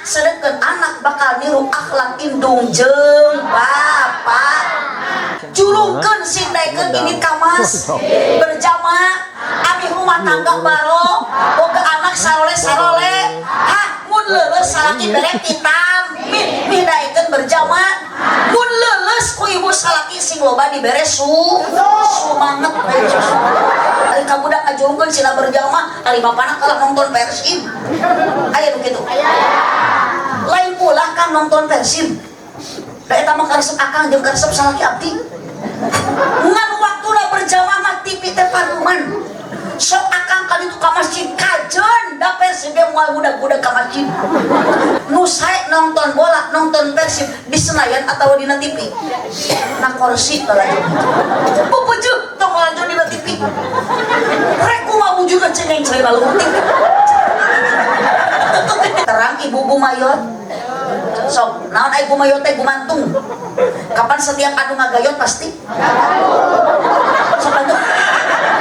Sedangkan anak bakal niru akhlak indung jeung bapak. Julungkeun sing daekeun ini ka mas berjamaah abi rumah tangga baro boga anak sarole-sarole. Hah, mun leuleus salaki bere vitamin mih daekeun berjamaah. Mun leuleus ku ibu salaki sing loba dibere sumanget. Ari ka budak ngajulungkeun sila berjamaah, ari bapana kalah nonton Persib. Aya nu kitu. Lain pula kan nonton Persib. Da eta mah karesep akang jeung karesep salaki abdi. Ngan waktuna berjamaah mah TV teh paruman. Sok akang kali itu ka masjid kajen da Persib ge moal budak-budak ka masjid. Nu sae nonton bola, nonton Persib di Senayan atawa dina TV. Na kursi lalajo. Pupujuh tong lalajo dina TV. Rek kumaha wujudna cengeng cai lalu TV. Terang ibu gumayot. Sok, naon ai gumayot teh gumantung. Kapan setiap anu ngagayot pasti? Sok bantu.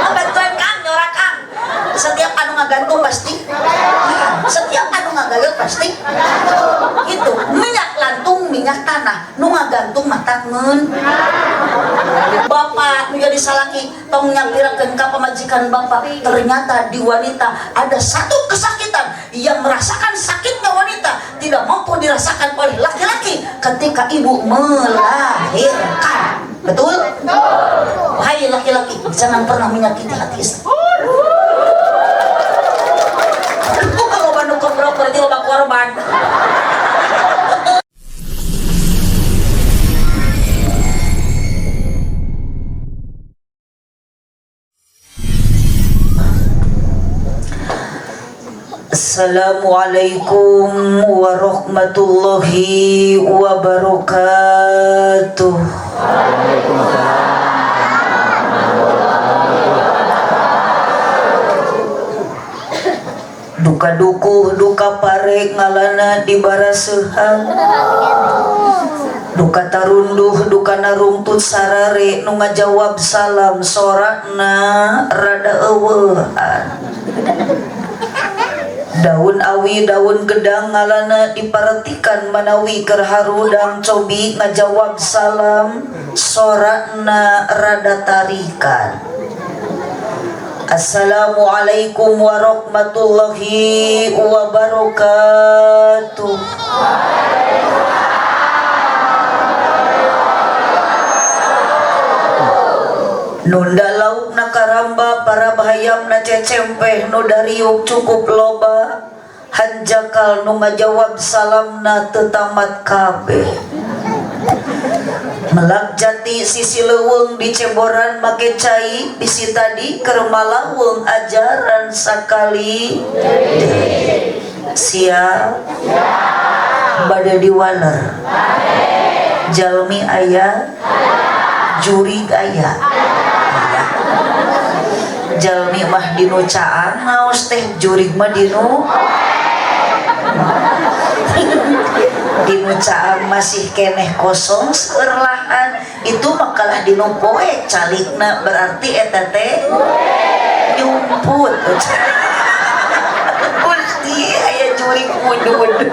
Bantuan Kang, nyora Kang. Setiap anu ngagantung pasti. Setiap anu ngagayot pasti. Itu minyak lantung, minyak tanah. Nu ngagantung mah ngeun. Bapak nu jadi salaki tong nyapirakeun ka pamajikan bapak. Ternyata di wanita ada satu kesakitan yang merasakan sakitnya wanita tidak mampu dirasakan oleh laki-laki ketika ibu melahirkan. Betul? Hai laki-laki, jangan pernah menyakiti hati istri. Kalau bandung kebrok berarti loba korban. Assalamualaikum warahmatullahi wabarakatuh. Duka dukuh duka pare ngalana di barasehan. Duka tarunduh duka narungtut sarare nu ngajawab salam sorakna rada eueuhan. Daun awi daun gedang ngalana diparetikan manawi keur harudang cobi ngajawab salam sorakna rada tarikan. Assalamualaikum warahmatullahi wabarakatuh. Nunda lauk na karamba para bahayam na cecempeh nu dariuk cukup loba hanjakal nu ngajawab salamna teu tamat kabeh. Melak jati sisi leuweung di ceboran make cai bisi tadi keur malaweng ajaran sakali sia bade diwaler jalmi aya jurig aya jalmi mah dinu caang ngaos teh jurig mah dinu dinu caang masih keneh kosong seueur lahan itu makalah dinu poe calikna berarti eta teh nyumput. Gusti aya jurig mudun.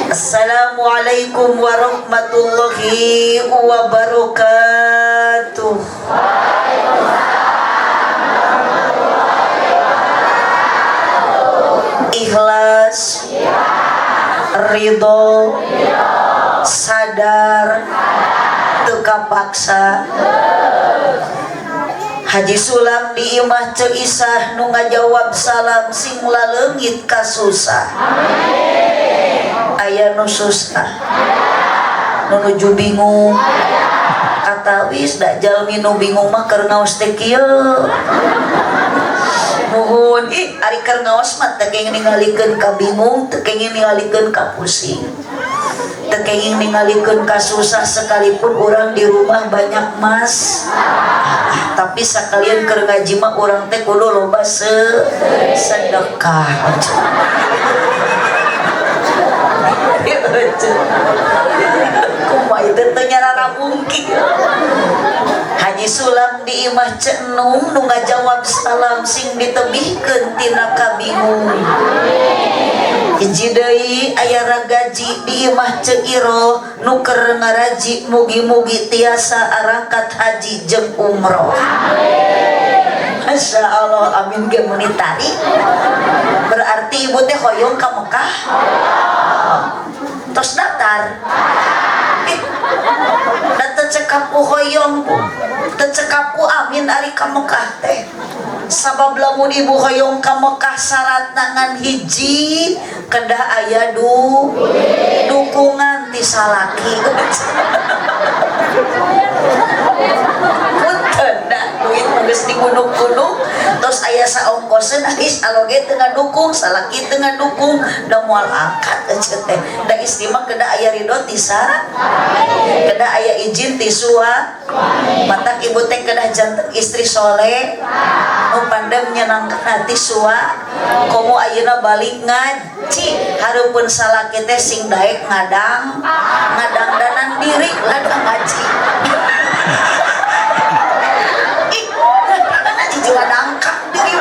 Assalamualaikum warahmatullahi wabarakatuh. Ikhlas, ridho, sadar, teu kapaksa. Haji Sulam di imah Ceu Isah nu ngajawab salam sing laleungit kasusah. Aya nu susah, nu nuju bingung, atawis da jalmi nu bingung mah keur ngaos teh kieu. Nuhun, ih ari keur ngaos mah teu kenging ningalikeun ka bingung, teu kenging ningalikeun ka pusing, teu kenging ningalikeun ka susah sekalipun urang di rumah banyak mas. Tapi sakalian keur ngaji mah urang teh kudu loba sedekah. Kumaha itu teh nyarara mungkin. Haji Haji Sulam di imah Cenung nu ngajawab salam sing ditebihkeun tina kabingung. Hiji deui aya ragaji di imah Ceu Iroh nu keur ngaraji, mugi-mugi tiasa arangkat haji jeung umroh. Masya Allah, amin ge meuni tarik. Berarti ibu teh hoyong ka Mekah? Tos daftar? Da teu cekap ku hoyong, Bu. Teu cekap ku amin ari ka Mekah teh. Sabab lamun ibu hoyong ka Mekah syaratna ngan hiji, kedah aya dukungan ti salaki. Punten da duit mah geus digunuk-gunuk, terus aya saongkoseun ari aloge teu ngadukung, salaki teu ngadukung, da moal angkat ece teh. Da istri mah kedah aya ridho ti kedah aya izin ti matak ibu teh kedah janten istri soleh nu pandem nyenangkeun hati komo ayeuna balik ngaji hareupeun salaki teh sing daek ngadang ngadangdanan diri ladang ngaji. Ih, ngaji jiwa dangkak diri,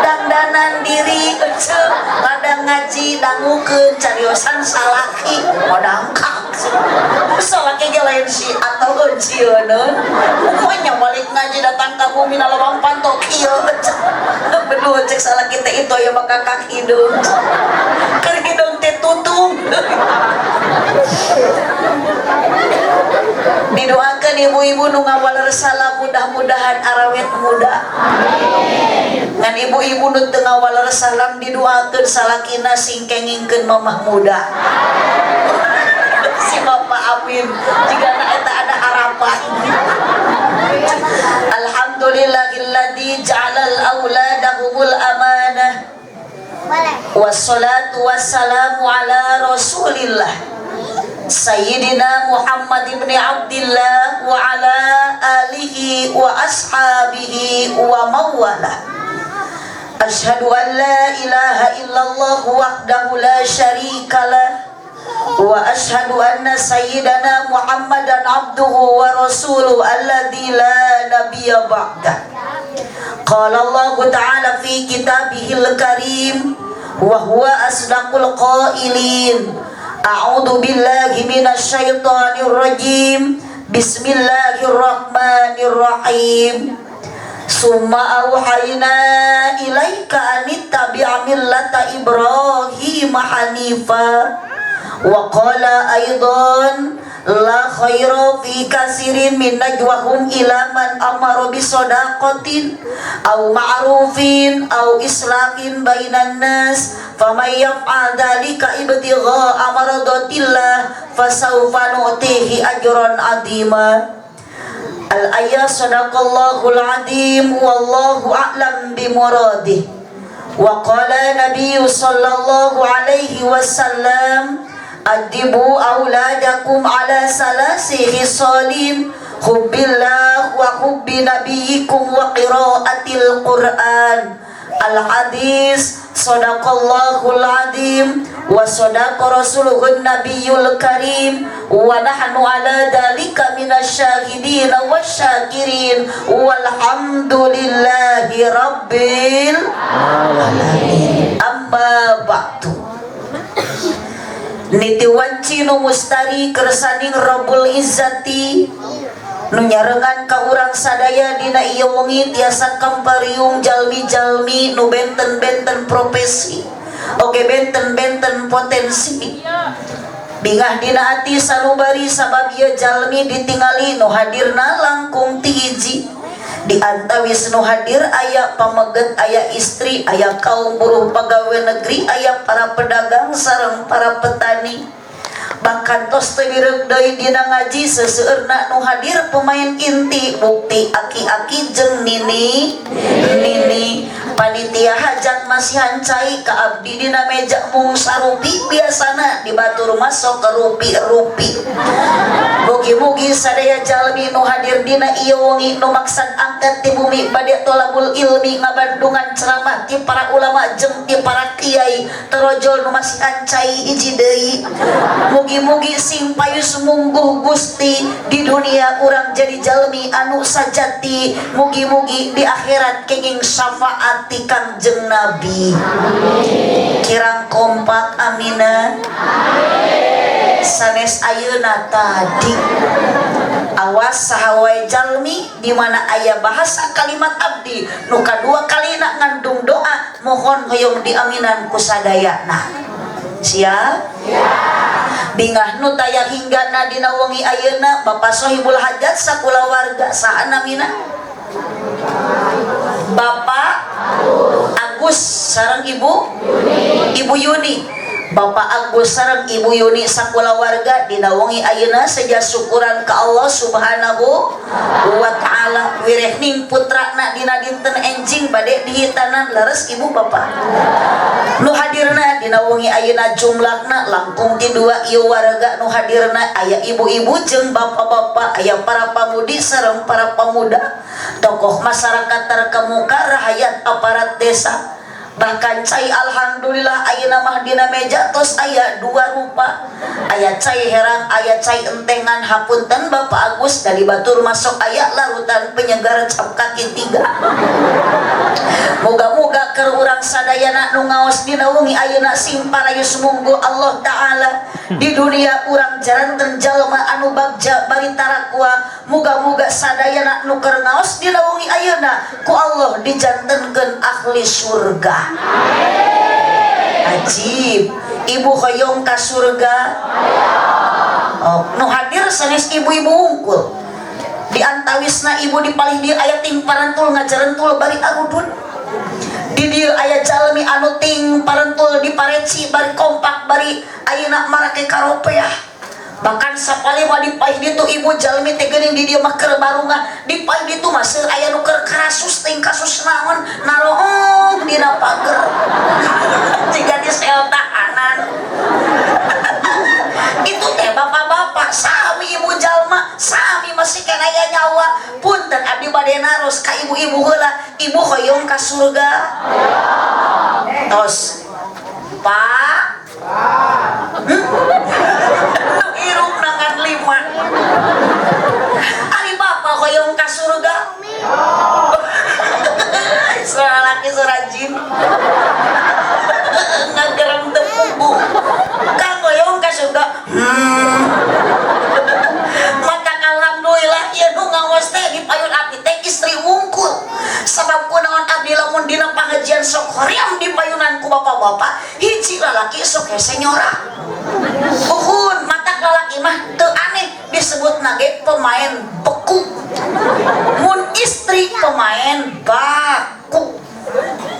dangdanan diri ece ladang ngaji dangukeun cariosan salaki mau dangkak salaki ge lain si atau euncieun pokoknya balik ngaji datang ka bumi na lawang panto kieu beduh cek salaki teh itu aya bakakak hidung keur hidung teh tutung. Didoakeun ibu-ibu nu ngawaler salam mudah-mudahan arawet muda. Ngan ibu-ibu nu teu ngawaler salam didoakeun salakina sing kengingkeun mamah muda. Si bapak amin jigana eta ada harapan. Alhamdulillahilladzi ja'alal auladahumul amanah. Wassalatu wassalamu ala Rasulillah Sayyidina Muhammad ibn Abdillah wa ala alihi wa ashabihi wa mawala. Ashhadu an la ilaha illallah wahdahu la syarika lah wa ashhadu anna sayyidana Muhammadan abduhu wa rasuluhu alladzi la nabiyya ba'dah. Qala Allah ta'ala fi kitabihil karim wa huwa asdaqul qailin. A'udzu billahi minasyaitonir rajim. Bismillahirrahmanirrahim. Summa auhayna ilaika anittabi' millata Ibrahim hanifa. Wa qala aidan la khaira fi kasirin min najwahum ila man amara bi sadaqatin aw ma'rufin aw islahin bainan nas faman yaf'al dzalika ibtigha'a maradatillah fasawfa nu'tihi ajran 'azima. Al-ayat sadaqallahul 'azim wallahu a'lam bi muradih. Wa qala nabiyyu sallallahu alaihi wasallam adibu auladakum ala salasi khisalin hubbillah wa hubbi nabiyyikum wa qiraatil Qur'an. Al hadis sadaqallahul azim wa sadaqa rasuluhun nabiyul karim wa nahnu ala dalika minasyahidin wasyakirin walhamdulillahi rabbil alamin. Amma ba'du. Niti wanci nu mustari kersaning Rabbul Izzati nu nyarengan ka urang sadaya dina ieu wengi tiasa kampariung jalmi-jalmi nu benten-benten profesi oge benten-benten potensi. Bingah dina ati sanubari sabab ieu jalmi ditingali nu hadirna langkung ti hiji. Di antawis nu hadir aya pameget, aya istri, aya kaum buruh pegawai negeri, aya para pedagang sareng para petani. Bahkan tos teu direuk deui dina ngaji seseueurna nu hadir pemain inti bukti aki-aki jeung nini nini. wengi. Panitia hajat masihan cai ka abdi dina meja mung sarupi biasana di batur masuk ke rupi-rupi. Mugi-mugi sadaya jalmi nu hadir dina ieu wengi nu maksad angkat ti bumi bade tolabul ilmi ngabandungan ceramah ti para ulama jeung ti para kiai terojol nu masihan cai hiji deui. Mugi-mugi sing payus mungguh Gusti di dunia urang jadi jalmi anu sajati, mugi-mugi di akhirat kenging syafaat ti Kangjeng Nabi. Kirang kompak amina. Sanes ayeuna tadi. Awas saha wae jalmi di mana aya bahasa kalimat abdi nu kadua kalina ngandung doa mohon hoyong diaminan ku sadayana. Siap? Bingah nu taya hinggana dina wengi ayeuna Bapak Sohibul Hajat sakulawarga saha namina? Bapak Agus sareng Ibu Yuni. Ibu Yuni. Bapak Agus sareng Ibu Yuni sakulawarga dina wengi ayeuna seja syukuran ka Allah Subhanahu wa taala wirehning putrana dina dinten enjing bade dihitanan leres ibu bapak. Nu hadirna dina wengi ayeuna jumlahna langkung ti dua ieu warga nu hadirna aya ibu-ibu jeung bapak-bapak, aya para pamudi sareng para pemuda, tokoh masyarakat terkemuka, rahayat aparat desa. Bahkan cai alhamdulillah ayeuna mah dina meja tos aya dua rupa, aya cai herang, aya cai entengan. Hapunten Bapak Agus dari batur masuk aya larutan penyegar cap kaki tiga. Moga-moga keur urang sadayana nu ngaos dina wengi ayeuna sing parayus munggu Allah taala di dunia urang jaranten jalma anu bagja bari tarakwa. Moga-moga sadayana nu keur ngaos dina wengi ayeuna ku Allah dijantenkeun ahli surga. Ajib, ibu hoyong ka surga. Oh, nu hadir sanes ibu-ibu wungkul. Di antawisna ibu di palih dieu aya ting parentul ngajarentul bari arudun. Di dieu aya jalmi anu ting parentul di pareci bari kompak bari ayeuna marake karopeah. Bahkan sapalih mah di palih ditu ibu jalmi teh geuning di dieu mah keur barungah, di palih ditu mah seur aya nu keur karasus ting kasus naon naroong dina pager. Jiga di sel tahanan. Itu teh bapak-bapak sami ibu jalma sami masih kena aya nyawa. Punten abdi bade naros ka ibu-ibu heula, ibu hoyong ka surga? Tos. Pak. Nu hirup nangan lima. Ari bapak hoyong ka surga? Suara laki suara jin. Ngagerem teu puguh. Kang hoyong ka surga. Mata alhamdulillah ieu nu ngaos teh di payun abdi teh istri wungkul. Sabab kunaon abdi lamun dina pangajian sok hoream di payunan ku bapak-bapak, hiji lalaki sok hese nyora. Uhun matak lalaki mah teu aneh disebut nage pemain beku. Mun istri pemain baku.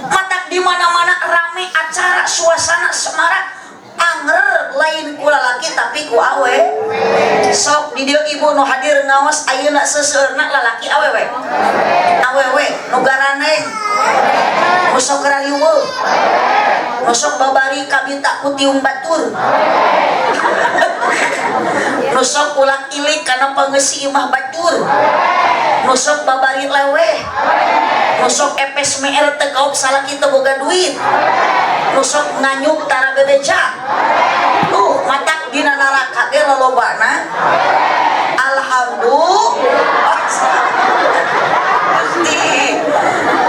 Matak di mana-mana rame acara suasana semarak anger lain ku lalaki tapi ku awe. Sok di dieu ibu nu hadir ngaos ayeuna seseueurna lalaki awewe. Awewe nu garaneng. Nu sok rariweuh. Nu sok babari kabita ku tiung batur. Nu sok ulak ilik kana pangeusi imah batur. Nu sok babari leweh. Nu sok epes meer teu kaop salaki teu boga duit. Nu sok nganyuk tara bebeja. Tuh matak dina neraka ge lolobana. Alhamdulillah. Gusti,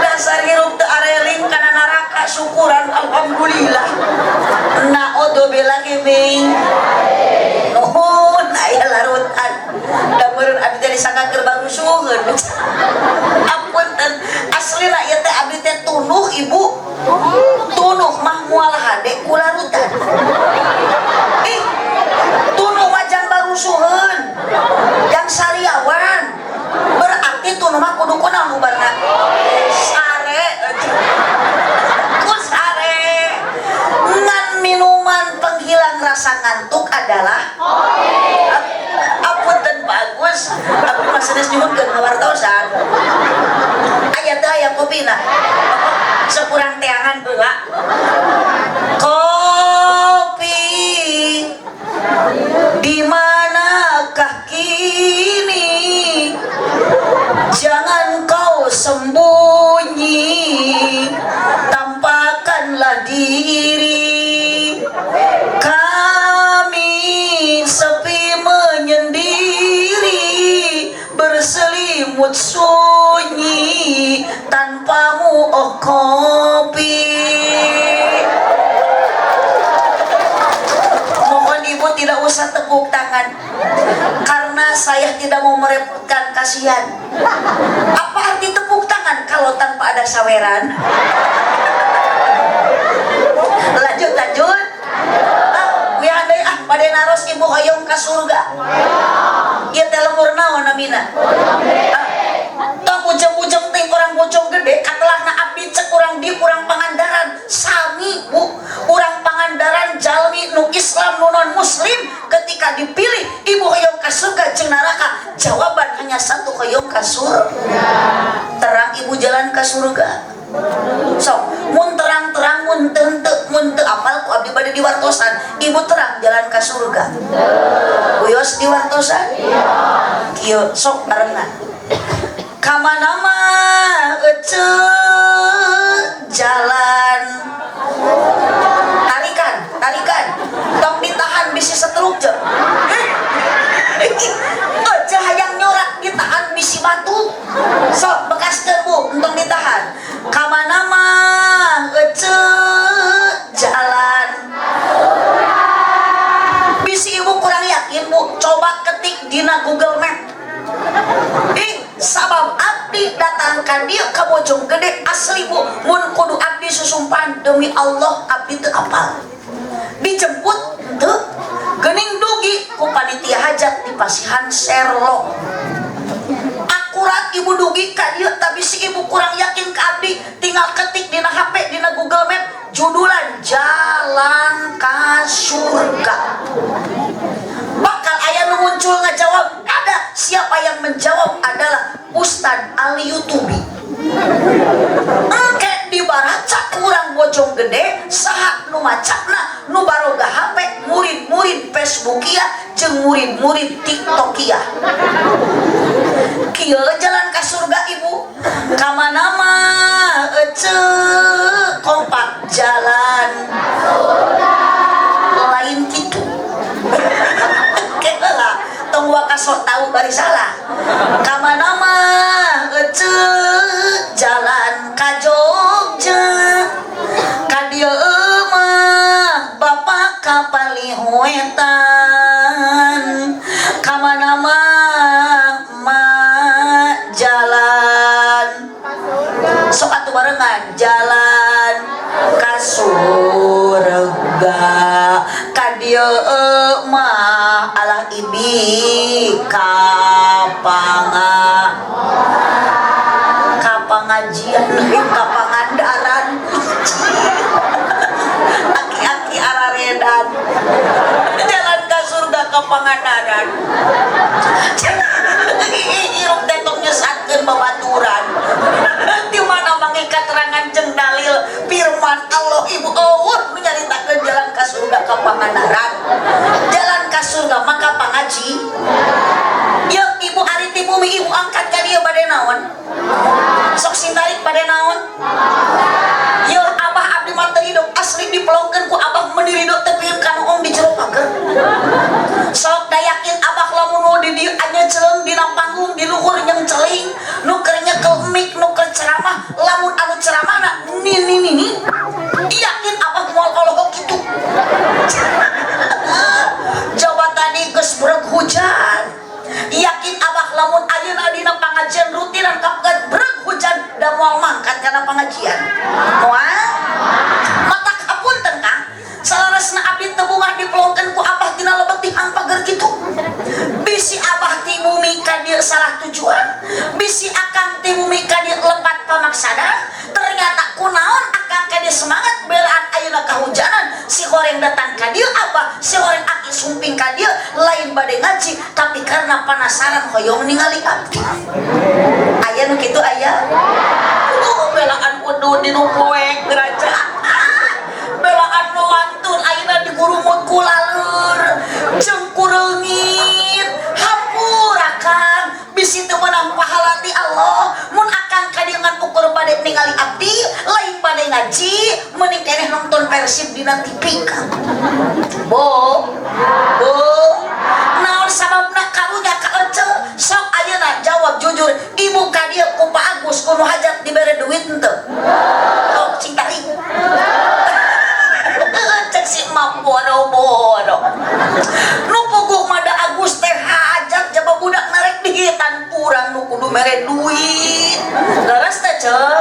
dasar hirup teu areling kana neraka syukuran alhamdulillah. Naudzubillahi min. Nuhun aya larutan. Da meureun abdi teh disangka keur barusuheun. Apunten aslina ieu teh abdi teh tunuh ibu. Tunuh mah moal hade ku larutan. Ih, tunuh mah jang barusuheun. Jang sariawan. Berarti tunuh mah kudu kunaon ubarna? Sare. Ku sare. Ngan minuman penghilang rasa ngantuk adalah apunten bagus. Abdi mah sanes nyuhunkeun ngawartosan. Aya teu aya kopina? Sekurang teangan heula. Kopi, di manakah kini? Jangan kau sembunyi, tampakkanlah diri. Kami sepi menyendiri, berselimut sunyi tanpamu, oh kopi. Mohon Ibu tidak usah tepuk tangan karena saya tidak mau merepotkan, kasihan. Apa arti tepuk tangan kalau tanpa ada saweran? Lanjut, lanjut. Ah, wihan deui ah, bade naros, Ibu hoyong ka surga? Ieu teh lembur naon namina? Ah, tong ujung-ujung ting urang Bojong Gede katelahna abdi, cek urang di urang Pangandaran sami, Bu. Urang Pangandaran jalmi nu Islam, nu non Muslim, ketika dipilih, Ibu hoyong ka surga jeung neraka, jawaban hanya satu, hoyong ka surga. Terang Ibu jalan ke surga? Sok mun terang-terang, mun teu henteu, mun teu apal ku abdi bade diwartosan. Ibu terang jalan ke surga? Wios diwartosan kieu, sok barengan. Kamana mah ece jalan? Tarikan, tarikan, tong ditahan, bisi setruk. Je ece hayang nyorak, ditahan bisi batu. Sok bekaskeun, Bu, entong ditahan. Kamana mah ece jalan? Bisi Ibu kurang yakin, Bu, coba ketik dina Google Map. Ih, sabab abdi datang ka dieu ka Bojong Gede, asli, Bu, mun kudu abdi susumpan, demi Allah abdi teu apal. Dijemput teu geuning, dugi ku panitia hajat di pasihan share loc akurat. Ibu dugi ka dieu, tapi si Ibu kurang yakin ke abdi, tinggal ketik dina HP, dina Google Map, judulan "Jalan ka Surga", bakal aya nu muncul ngajawab. Ada siapa yang menjawab adalah Ustad Ali Yutubi. Engke dibaraca kurang Bojong Gede saha nu macana, nu baroga HP, murid-murid Facebookia jeung murid-murid TikTokia. Kieu jalan ka surga, Ibu. Kamana mah ece? Kompak, jalan lain kitu. Lah, tong waka sok tahu bari salah. Kamana mah ece jalan ka Jogja? Ka dieu mah bapak ka Palihuetan. Kamana mah ma jalan? Sok atuh barengan, jalan ka surga. Ka dieu mah alah ibi ka panga ka pangajian, ka Pangandaran. Aki-aki araredan, jalan ka surga ka Pangandaran. Hirup teh tong nyesatkeun babaturan. Di mana mangi katerangan jeung dalil firman Allah, Ibu? Allah menyaritakeun jalan ka surga ka Pangandaran. Jalan ka surga maka pangaji. Yuk, Ibu, ari ti bumi Ibu angkat ka dieu bade naon? Sok sing tarik, bade naon? Yuk, Abah, abdi mah teu hidup, asli dipelongkeun ku Abah meuni ridho teu pieun ka noong di jero pager. Sok da yakin Abah lamun nu di dieu anya celeung dina panggung, di luhur nyeng celing, nu keur nyekel mic, nu keur ceramah, lamun anu ceramahna nini nini, yakin Abah moal olohok kitu. Coba tadi geus breg hujan, yakin Abah lamun ayeuna dina pangajian rutinan kapegat breg hujan da moal mangkat kana pangajian? Moal. Matak hapunten, Kang, saleresna abdi teu bungah dipelongkeun ku Abah tina lebet tihang pager kitu. Bisi Abah ti bumi ka dieu salah tujuan, bisi Akang ti bumi ka dieu lepat pamaksadan. Ternyata kunaon Akang ka dieu semangat belaan ayeuna kahujanan, si horeng datang ka dieu, Abah si horeng, aki sumping ka dieu lain bade ngaji, tapi karena penasaran hoyong ningali abdi. Aya nu kitu aya. Belaan udud di nu poe. Ngaji mending keneh nonton Persib dina TV kan. Bo bo naon sababna karunya ka ece sok ayeuna jawab jujur ibu ka dieu ku Pak Agus kudu hajat dibere duit henteu sok cing tarik cek si emak bodoh-bodoh nu puguh mah da Agus teh hajat jaba budak narek dihitan kurang nu kudu mere duit leres teh cek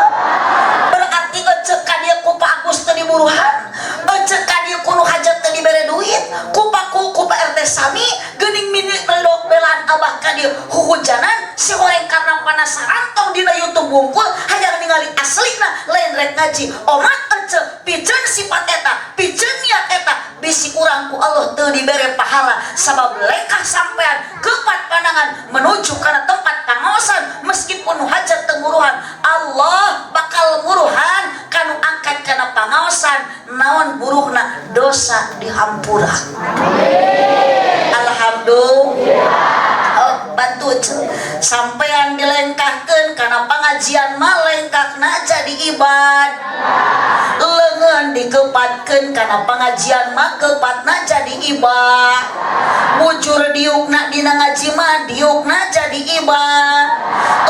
berarti ece ka dieu ku Pak Agus teh diburuhan ece ka dieu kudu hajat teh dibere duit ku Pak ku Pak RT sami geuning mini melok belaan abah ka dieu huhujanan si horeng karena penasaran tong dina YouTube wungkul hayang ningali aslina lain rek ngaji omat ece piceun sifat eta piceun niat eta bisi urang ku Allah teu dibere pahala sabab lekah sampean kepat pandangan menuju kana tempat pangaosan meskipun nu hajat teu muruhan Allah bakal muruhan kanu angkat kana pangaosan naon buruhna dosa dihampura. Alhamdulillah. Oh, bantu sampean dilengkahkeun kana pangajian mah lengkahna jadi ibad leungeun dikepatkeun kana pangajian mah kepatna jadi ibad bujur diukna dina ngaji mah diukna jadi ibad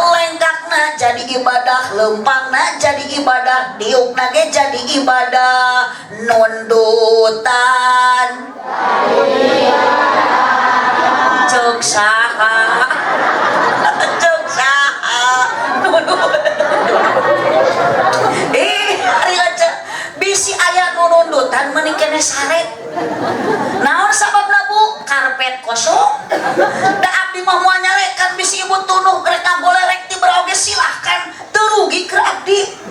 lengkahna jadi ibadah lempangna jadi ibadah diukna ge jadi ibadah nundutan cek saha cek saha hari aja bisi aya nu nundutan mending kene sare naon sababna bu karpet kosong da abdi mah moal nyarekan bisi ibu tunuh rek ngagolerek ti oge silahkan teu rugi keur abdi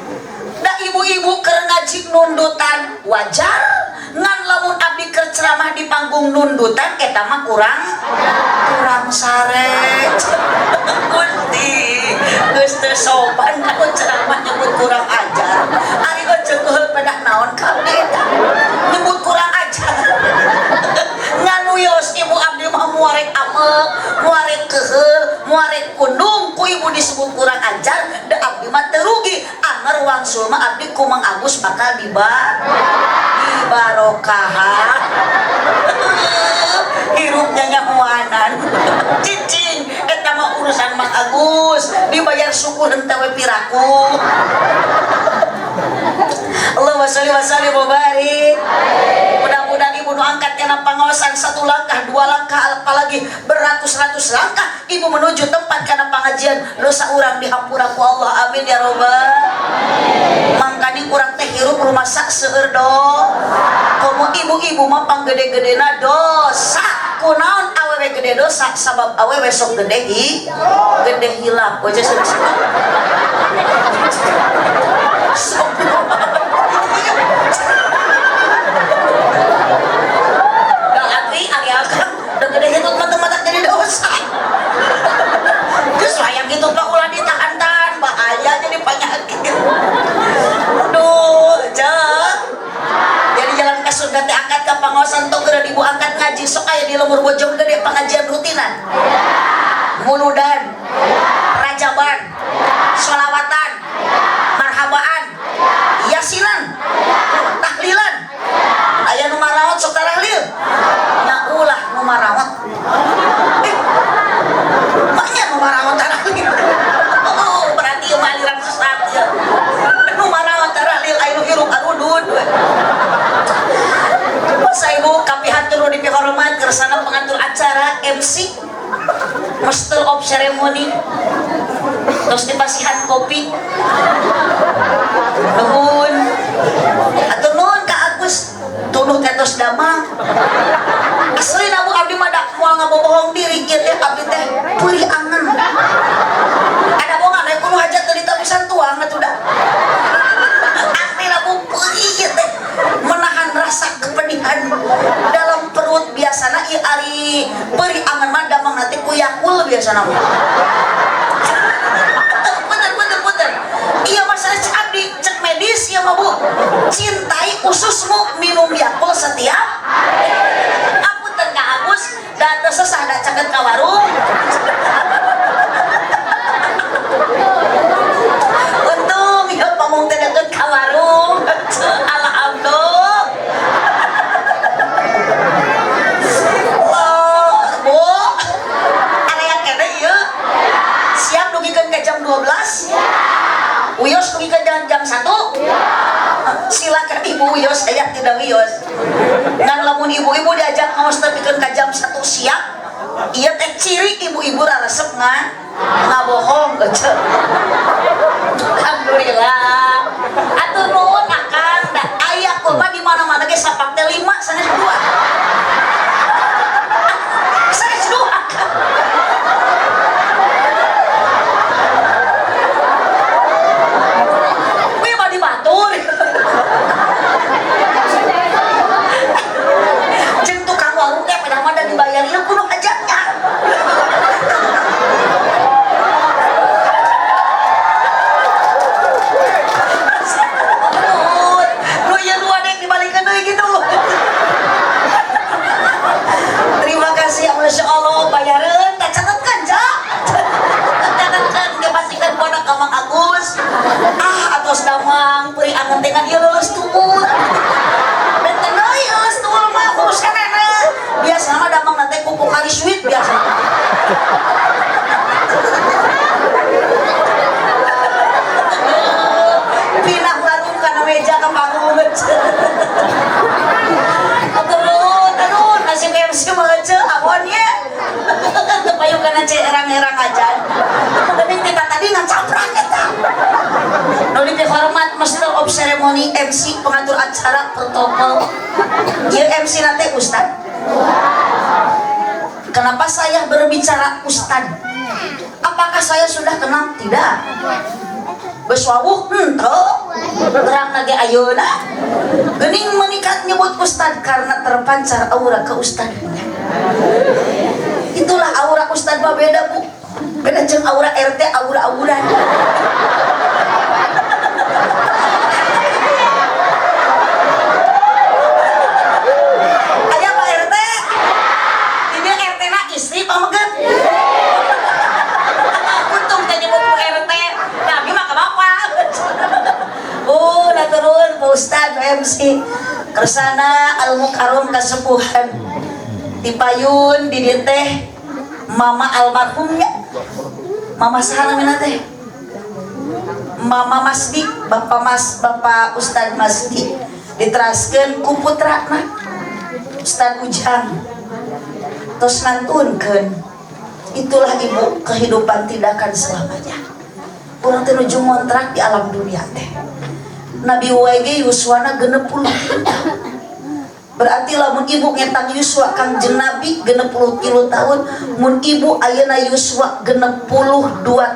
da ibu-ibu keur ngaji nundutan wajar ngan lamun abdi keur ceramah di panggung nundutan eta mah kurang kurang sare Gusti geus teu sopan ku ceramah nyebut kurang ajar ari ece keheul pedah naon ka abdi eta nyebut kurang ajar ngan wios ibu abdi mah moal rek amek moal rek keheul moal rek kundung ku ibu disebut kurang ajar da abdi mah teu rugi anger wangsul mah abdi ku Mang Agus bakal dibarokahan hirupnya nyahoanan cicing eta mah urusan Mang Agus dibayar syukur henteu we piraku. Allahumma sholli wa sallim wa barik. Mudah-mudahan ibu nu angkat kana pangaosan satu langkah dua langkah apalagi beratus-ratus langkah ibu menuju tempat kana pangajian dosa urang dihampura ku Allah amin ya robbal mangkani urang teh hirup rumasa seueur do komo ibu-ibu mah panggede-gedena dosa kunaon awewe gede dosa sabab awewe sok gede hi gede hilap wajah sok da abdi ari akang da gede hitut mah teu matak jadi dosa geus hayang kitu mah ulah ditahan-tahan bahaya jadi penyakit aduh cek jadi jalan ka surga teh angkat ka pangaosan tong geura ibu angkat ngaji sok aya di lembur Bojong Gede pengajian rutinan muludan rajaban sholawatan marhabaan yasinan tahlilan aya nu maraot sok tarahlil nya ulah nu maraot maknya nu maraot tarahlil oh berarti ieu mah aliran sesat ya nu maraot tarahlil aya nu hirup arudud we. Masa ibu kapihatur nu dipihormat kersana pengatur acara MC Master of Ceremony terus dipasihan kopi nuhun atur nuhun ka Agus tunuh teh tos damang asli nabu abdi mah da moal ngabobohong diri ieu teh abdi teh peurih angen ada bongan aya kudu hajat teu ditabusan tuang atuh da asli nabu peurih ieu teh menahan rasa kepedihan dalam perut biasana ieu ari peurih angen mah damang nanti ku Yakul biasana mah bener iya masalah cek abdi cek medis ya mah bu cintai ususmu minum Yakul setiap apunten ka Agus da teu sesah da caket ka warung untung ya pamong teh deket ka warung. ke jam 1? Silakan ibu wios, saya tidak wios. Ngan lamun ibu-ibu diajak ngaos tepikeun ka jam 1 siang, ieu teh ciri ibu-ibu raresep ngabohong ece. Alhamdulillah. Atur nuhun akang, da aya kurma di mana-mana ge sapak teh 5 sanes 2. Sanes 2 akang. Wih mah dibatur. Jeung tukang warung teh pada mah da dibayar ieu kudu hajatnya. Nu ieu dua dek dibalikeun deui gitu. Terima kasih ya Masya Allah, bayareun tak catetkeun ja. Catetkeun ge pasikeun pondok ka Mang Agus. Ah atos damang peuri angen teh kan ieu leuleus tuur. Benten deui leuleus tuur mah urusanana. Biasana mah damang teh ku Pocari Sweet biasa. Pindah warung kana meja ka panggung. Aturun, aduh, nasib MC mah ece awon ye. Teu payu kana ce erang-erang aja. Geuning kita tadi ngacaprak eta. Nu dihormat Master of Ceremony MC pengatur acara protokol. Ieu MC na teh ustad. Kenapa saya berbicara ustad? Apakah saya sudah kenal? Tidak. Geus wawuh henteu. Terang lagi ayeuna. Geuning menikat nyebut ustad karena terpancar aura keustadannya. Itulah aura ustad mah beda bu. Beda jeung aura RT, aura-auran. Aya Pak RT? Ini RT na istri pameget. Untung teh nyebut Bu RT. Nah, abi mah ka bapak. Oh, nah turun Pak Ustad MC. Kersana Al Mukarram kasepuhan. Dipayun di dieu teh mama almarhumnya. Mama saha namina teh? Mama Masdi, Bapak Mas, Bapak Ustad Masdi. Diteraskeun ku putrana Ustad Ujang. Tos ngantunkeun. Itulah ibu, kehidupan tidak akan selamanya. Urang teh nuju ngontrak di alam dunia teh. Nabi wae yuswana 60 tahun. Berarti lamun ibu ngetang yuswa Kangjeng Nabi 63 tahun, mun ibu ayeuna yuswa 62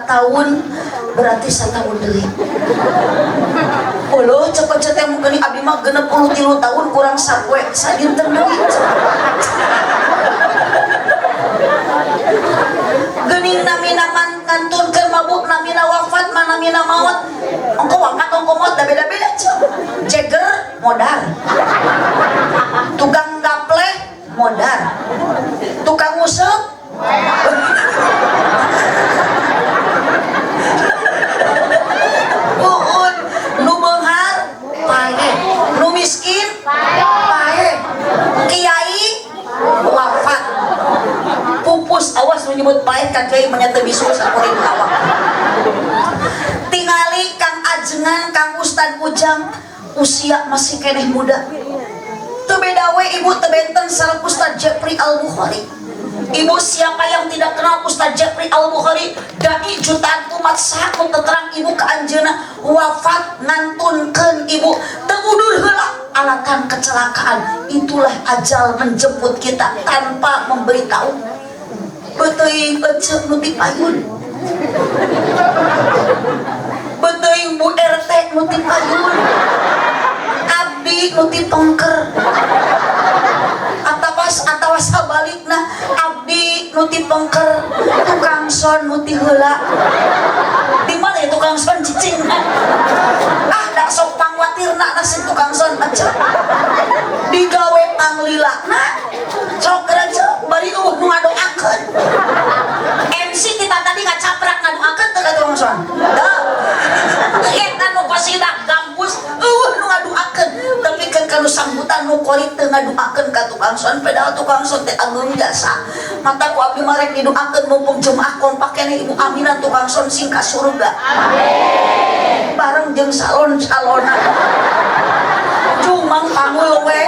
tahun, berarti satahun deui. Uluh cepet teh mun geuning abdi mah 63 tahun kurang sapoe sadinten deui. Geuning namina ngantunkeun mabuk, namina wafat, namina maot. Ongko wafat ongko maot da beda-beda ceu. Jeger modar. Tukang gapleh modar. Tukang nguseup puun, nu beunghar paeh, nu miskin paeh, kiai wafat. Pupus awas menyebut paeh ka kiai mah teu bisu sakuring awak. Tingali Kang Ajengan, Kang Ustad Ujang usia masih keneh muda. Teu beda we ibu teu benten sareng Ustad Jepri Al Bukhari. Ibu siapa yang tidak kenal Ustad Jepri Al Bukhari? Dai jutaan umat saha nu terang ibu ka anjeunna wafat ngantunkeun ibu teu udur heula alatan kecelakaan. Itulah ajal menjemput kita tanpa memberitahu. Beteuing ece nu ti payun. Beteuing Bu RT nu ti payun. Abdi nu ti tongker. Atawas atawas sabalikna abdi nu ti pengker, tukang son nu ti heula. Di mana ya tukang son cicing? Ah, da sok pangwatirna nasib tukang son aja. Digawe panglilana sok aja bari eueuh nu ngadoakeun. MC kita tadi ngacaprak ngadoakeun teu ka tukang son. Teu. Eta nu kosidah kampus eueuh nu ngadoakeun, tapi kan Pasieun ka nu sambutan nu qori teu ngadoakeun ka tukang son, padahal tukang son teh ageung jasa. Mata ku abdi mah rek didoakeun mumpung jemaah kompak keneh Ibu Aminah tukang son sing ka surga. Amin. Bareng jeung salon-salona. Cumang pangul we.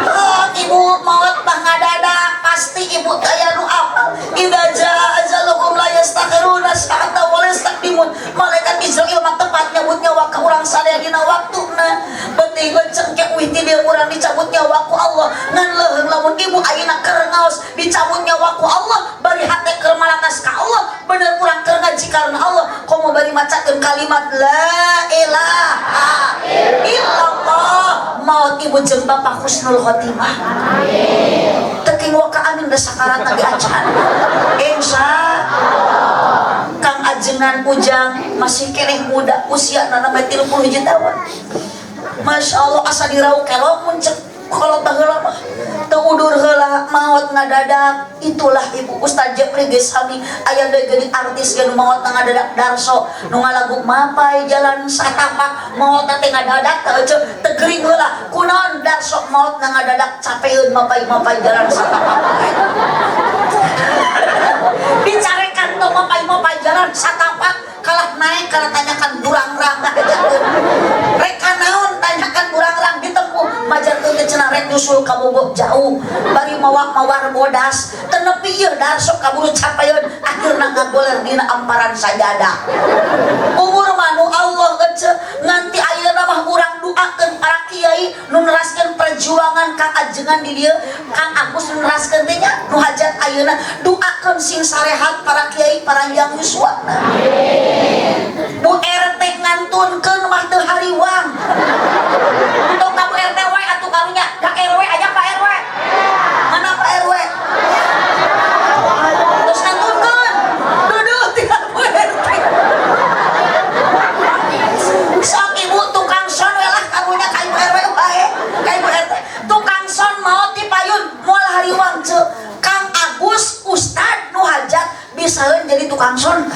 Oh, ibu maot mah ngadadak pasti ibu aya nu apal. Idza jaa ajaluhum la yastakhiruna sa'atan wa la yastaqdimun. Malaikat Izrail mah tepat nyabut nyawa ka urang sadaya dina waktuna. Penting cengke uih ti dieu urang dicabut nyawa ku Allah. Ngan leuheung lamun ibu ayeuna keur ngaos dicabut nyawa ku Allah, bari hate keur malakas ka Allah, bener urang keur ngaji karena Allah, komo bari macakeun kalimat la ilaha illallah, maut ibu jeung bapak husnul khotimah. Amin. Teuking waka amin da sakarat ge acan. Insya Kang Ajengan Ujang masih keneh muda, usia nana 31 tahun. Masya Allah asa dirau kelong mun cek kolot baheula mah teu udur heula maot ngadadak. Itulah ibu Ustaz Jepri geus sami aya deui geuning artis ge nu maot ngadadak, Darso nu ngalagu Mapai Jalan Satapak maot teh ngadadak teu ece teu gering heula. Kunaon Darso maot ngadadak? Capeun mapai-mapai jalan satapak, dicarekan tong mapai-mapai jalan satapak, kalah naik kalah tanyakan burangrang ngajakeun rek naon, tanyakan burangrang ditempuh majarkeun teh cenah rek nyusul ka Bogor jauh bari mawa mawar bodas teu nepi ieu Darso kaburu capeun akhirna ngagoler dina amparan sajadah. Umur mah nu Allah ece. Nganti ayeuna mah urang doakeun para kiai nu neraskeun perjuangan Kang Ajengan di dieu, Kang Agus nu neraskeun teh nya nu hajat ayeuna, doakeun sing sarehat para kiai, paranjang yuswana. Bu RT ngantunkeun mah teu hariwang. Entong ka Bu RT wae atuh karunya, ka RW aja. Pak RW mana? Pak RW terus ngantunkeun duduk tinggal Bu RT. Sok ibu tukang son we lah karunya ka ibu RW wae, ka ibu RT. Tukang son maot di payun moal hariwang ceu. Kang Agus ustad nu hajat bisaeun jadi tukang son,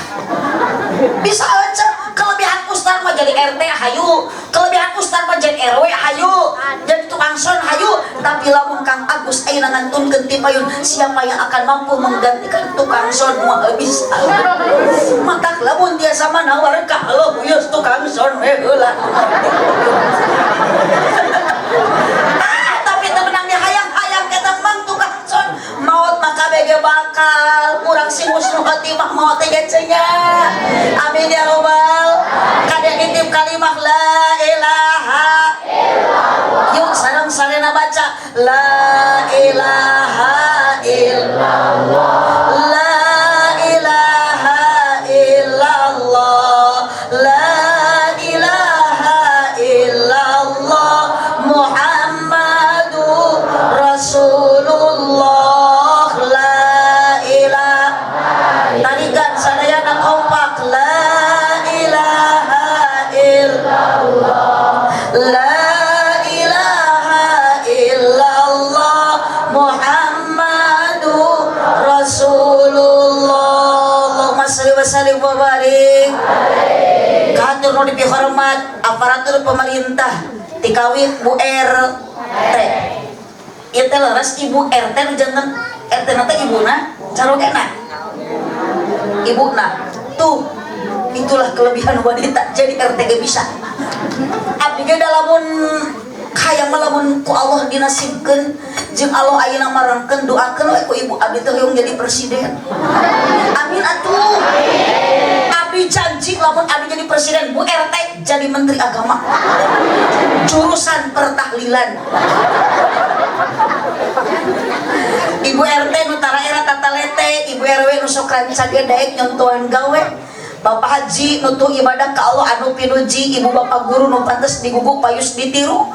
bisa aja. Kelebihan ustad mah jadi RT hayu, kelebihan ustad mah jadi RW hayu, jadi tukang son hayu. Tapi lamun Kang Agus ayeuna ngantunkeun ti payun, siapa yang akan mampu menggantikan tukang son? Moal bisa. Matak lamun tiasa manawar ka Allah geus tukang son we heula. Ah, tapi teu menang hayang-hayang eta mang tukang son maot maka bege bakal urang sing husnul khotimah maot teh ge nya. Amin ya robbal. Kade nitip kalimah la ilaha illallah. Yuk sareng sarena baca la ilaha illallah, la ilaha illallah, la ilaha illallah, Muhammadur Rasulullah, la ilaha. Tarikan sadayana kompak, la ilaha illallah, la ilaha illallah, Muhammadur Rasulullah. Allahumma sholli wa sallim wa barik. Kahatur nu dipihormat aparatur pemerintah tikawit Bu RT. Ieu teh leres ibu RT nu janten RT na teh ibuna carogena ibuna tuh. Itulah kelebihan wanita, jadi RT ge bisa. Abdi ge lamun hayang mah lamun ku Allah dinasibkeun jeung Allah ayeuna marangkeun, doakeun we ku ibu, abdi teh hoyong jadi presiden. Amin atuh. Abdi janji lamun abdi jadi presiden, Bu RT jadi menteri agama jurusan pertahlilan. Ibu RT nu tara era tatalete, Ibu RW nu sok rancage daek nyontohan gawe, Bapak Haji nu tuh ibadah ka Allah anu pinuji, ibu bapak guru nu pantes diguguk payus ditiru,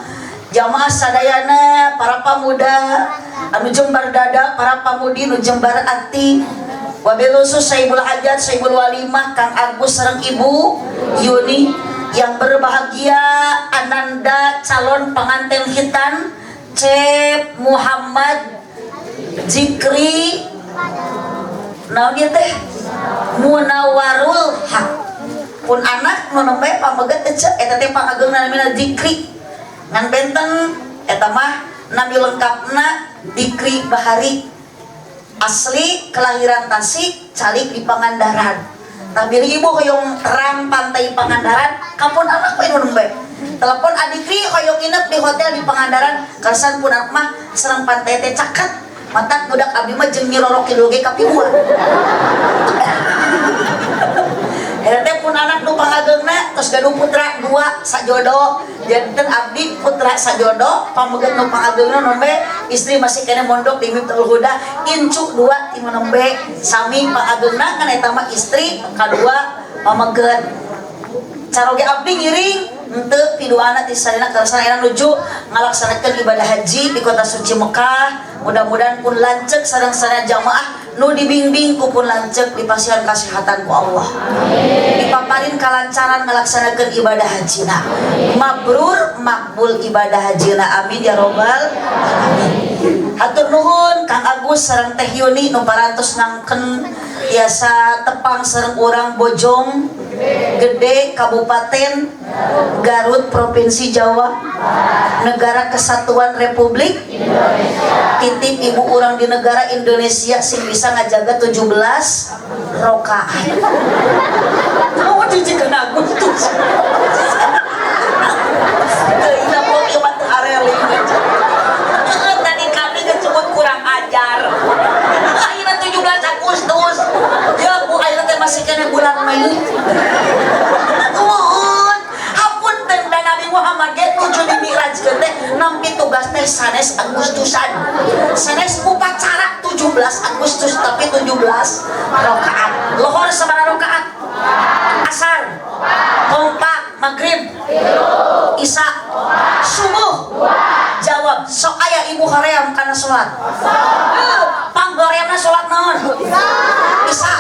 jamaah sadayana, para pamuda anu jembar dada, para pamudi nu jembar ati, wabil khusus Sahibul Hajat, Sahibul Walimah Kang Agus sareng Ibu Yuni yang berbahagia, ananda calon pengantin khitan Cep Muhammad Zikri naon ieu teh Munawarul Haq. Pun anak nu nembe pameget ece eta teh pangageungna namina Dikri. Ngan benten eta mah nami lengkapna Dikri Bahari. Asli kelahiran Tasik, calik di Pangandaran. Tapi ibu hoyong terang pantai Pangandaran, kapun anak we nu nembe. Telepon Adikri hoyong nginep di hotel di Pangandaran, kersan pun anak mah sareng pantai teh caket. Matak budak abdi mah jeung Nyi Roro Kidul ge kapiwuan. Eta teh pun anak nu pangageungna tos gaduh putra dua sajodo. Janten abdi putra sajodo, pameget nu pangageungna nembe istri masih kene mondok di Miftahul Huda, incu dua ti nembe sami pangageungna kan eta mah istri kadua pameget. Caroge abdi ngiring henteu piduana ti sarina karsa ayeuna nuju ngalaksanakeun ibadah haji di kota suci Mekah. Mudah-mudahan pun lanceuk sareng sareng jamaah nu dibimbing ku pun lanceuk dipasihan kasehatan ku Allah. Dipaparin kalancaran ngalaksanakeun ibadah hajina. Mabrur makbul ibadah hajina. Amin ya robbal alamin. Hatur nuhun Kang Agus sareng Teh Yuni nu parantos ngangken tiasa tepang sareng urang Bojong Gede, Kabupaten Garut, Provinsi Jawa, Negara Kesatuan Republik Indonesia. Titip ibu urang di negara Indonesia sing bisa ngajaga 17 rokaat. Mau dijikan Agustus. Teu mau ieu mah teu areling. Tadi kami disebut kurang ajar. Ayeuna 17 Agustus. Ya Bu, ayeuna teh masih kena bulan Mei. Nuhun. Hapunten da Nabi Muhammad ge nuju dimi'rajkeun teh nampi tugas teh sanes Agustusan. Sanes upacara 17 Agustus tapi 17 rakaat. Lohor sabaraha rakaat? Asar. Kompak, maghrib, isya, subuh. Jawab, sok aya ibu hoream kana salat. Panghoreamna salat naon? Isya.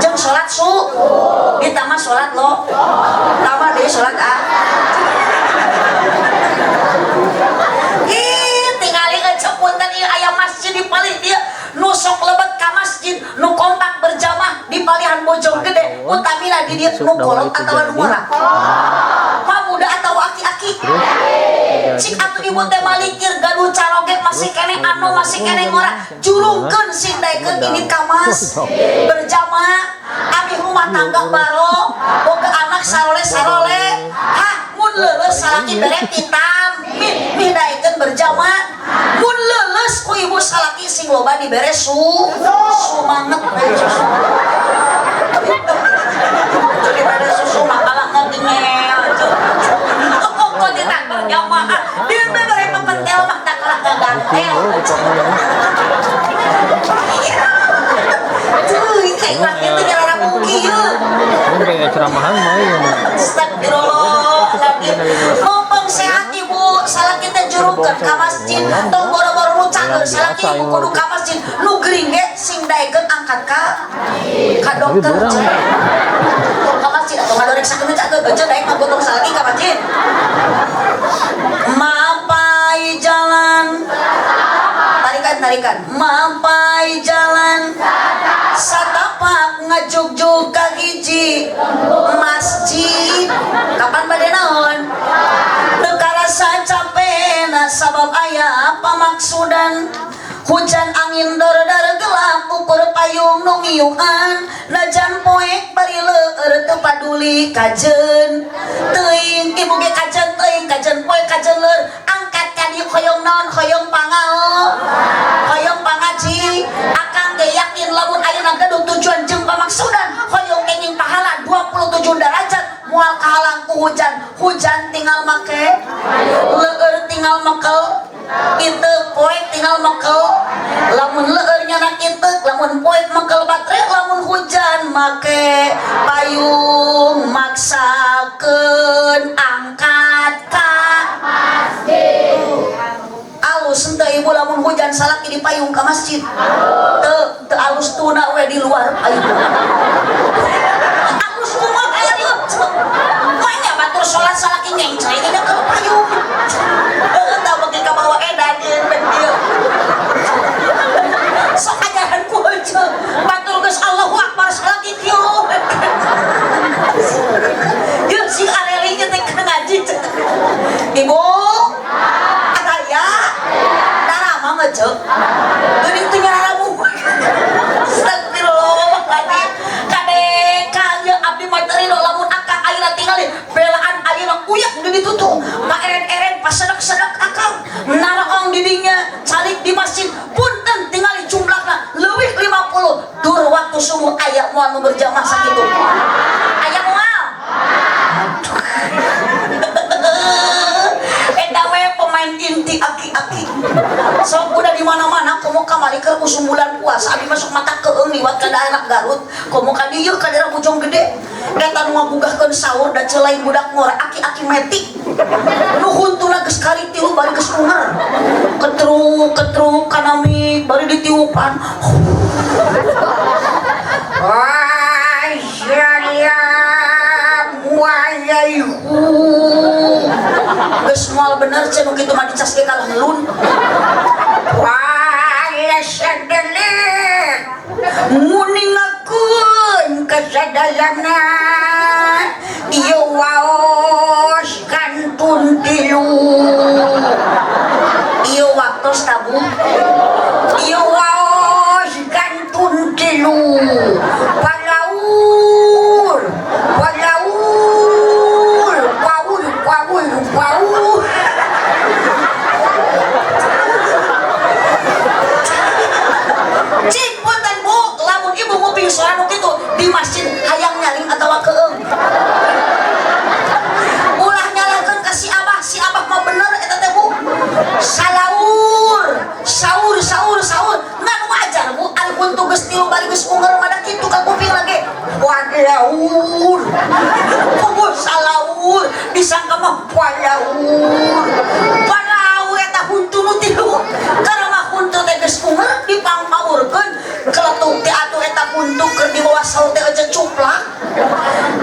Jeung salat su, ditambah salat lo. Tambah deui salat a. Ih, tingali ngecepunten ieu aya masjid di palih dieu nu sok lebet ka masjid, nu kompak berjamaah di palihan Bojong Gede, utamina di dieu nu kolot atawa nu ngora. Pamuda atawa aki-aki. Cik atuh ibu teh malikir gaduh caroge masih kene anu masih kene ngora, jurungkeun sing daekeun ini ka mas berjamaah abi rumah tangga baro boga anak sarole-sarole. Hah, mun leuleus salaki bere vitamin mih daekeun berjamaah. Mun leuleus ku ibu salaki sing loba dibere su sumanget we susu. Dibere susu makalah ngegingel. Kok tidak berjamaah dia bere pepentel mah tak kalah gagantel. Cuy, kayak itu nyarara mugi yeuh. Ini kayak ceramahan mau ya. Astagfirullahaladzim. Mumpung sehat ibu, salah kita jurungkeun ka masjid, tong boro-boro nu cager salaki ibu kudu ka masjid. Nu gering ge sing daekeun angkat ka dokter. Ka masjid atau ngadoreksakeun nu cager, ece daek mah gotong salaki ka masjid. Mapai jalan, tarikan tarikan, mapai jalan satapak ngajugjug ka hiji masjid. Kapan bade naon? Teu karasa capena sabab aya pamaksudan. Hujan angin dor-dor gelap ukur payung nu ngiyuan, najan poek bari leur teu paduli kajeun teuing ibu ge kajeun teuing kajeun poek kajeun leur angkat ka dieu hoyong naon hoyong pangao hoyong pangaji. Akang ge yakin lamun ayeuna gaduh tujuan jeung pamaksudan hoyong kenging pahala 27 derajat moal kahalang ku hujan. Hujan tinggal make leur tinggal mekel itu poek tinggal mekel. Lamun leur nyanak itu, lamun poek mekel baterai, lamun hujan make payung maksakeun angkat ka masjid. Alus henteu ibu lamun hujan salaki di payung ka masjid. Teu teu alus tuna we di luar payung. Alus kumaha ieu? Manya batur salat salaki ngencreng nya ke payung. Teu beuki ka bawa edan ieu dieu. Sok ajaran ku aja. Batur geus Allahu Akbar salaki kieu. Kamari keur usum bulan puasa abi masuk mata keung liwat ka daerah Garut. Komo ka dieu ka daerah Bojong Gede. Eta nu ngagugahkeun sahur da celain budak ngora aki-aki metik. Nu huntuna geus kali tilu bari geus unger. Ketruk ketruk kana mik bari ditiupan. Assalamualaikum. Geus moal bener cenah kitu mah dicas ge kalah ngelun. Wala sadalik nguningakeun kasadayana ieu waos kantun tilu. Ieu waktos tabu. Ieu waos kantun tilu. Palaur, palaur, paul, paul, paul. Cik punten Bu, lamun ibu nguping suara nu kitu di masjid hayang nyaring atawa keung. Ulah nyalahkeun ka si abah mah bener eta teh Bu. Salaur, saur, saur, saur. Ngan wajar Bu, ari huntu geus tilu bari geus unger mah da kitu ka kuping lagi. Walaur. Kubu salaur, disangka mah walaur. Walaur eta huntu nu tilu. Karena mah huntu teh geus unger dipangpaurkeun keletuk teh atuh eta huntu keur di bawah saur teh euceun cuplak.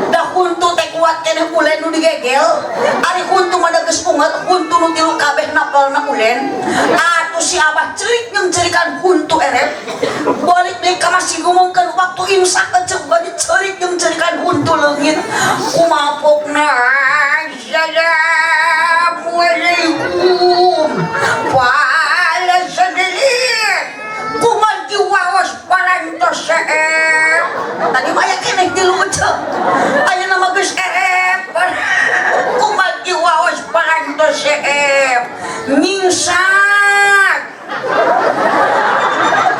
Da huntu teh kuat keneh ulen nu digegel. Ari huntu mah da geus unger, huntu nu tilu kabeh napelna ulen. Atuh si abah cerik jeung cerikan huntu erep. Balik deui ka masjid ngomongkeun waktu imsak ecek bari cerik jeung cerikan huntu leungit. Kumapokna assalamualaikum. Wala sadalik kumargi waos parantos seep. Tadi mah aya keneh tilu ecek. Ayeuna mah geus erep. Kumargi waos parantos seep. Nyingsak.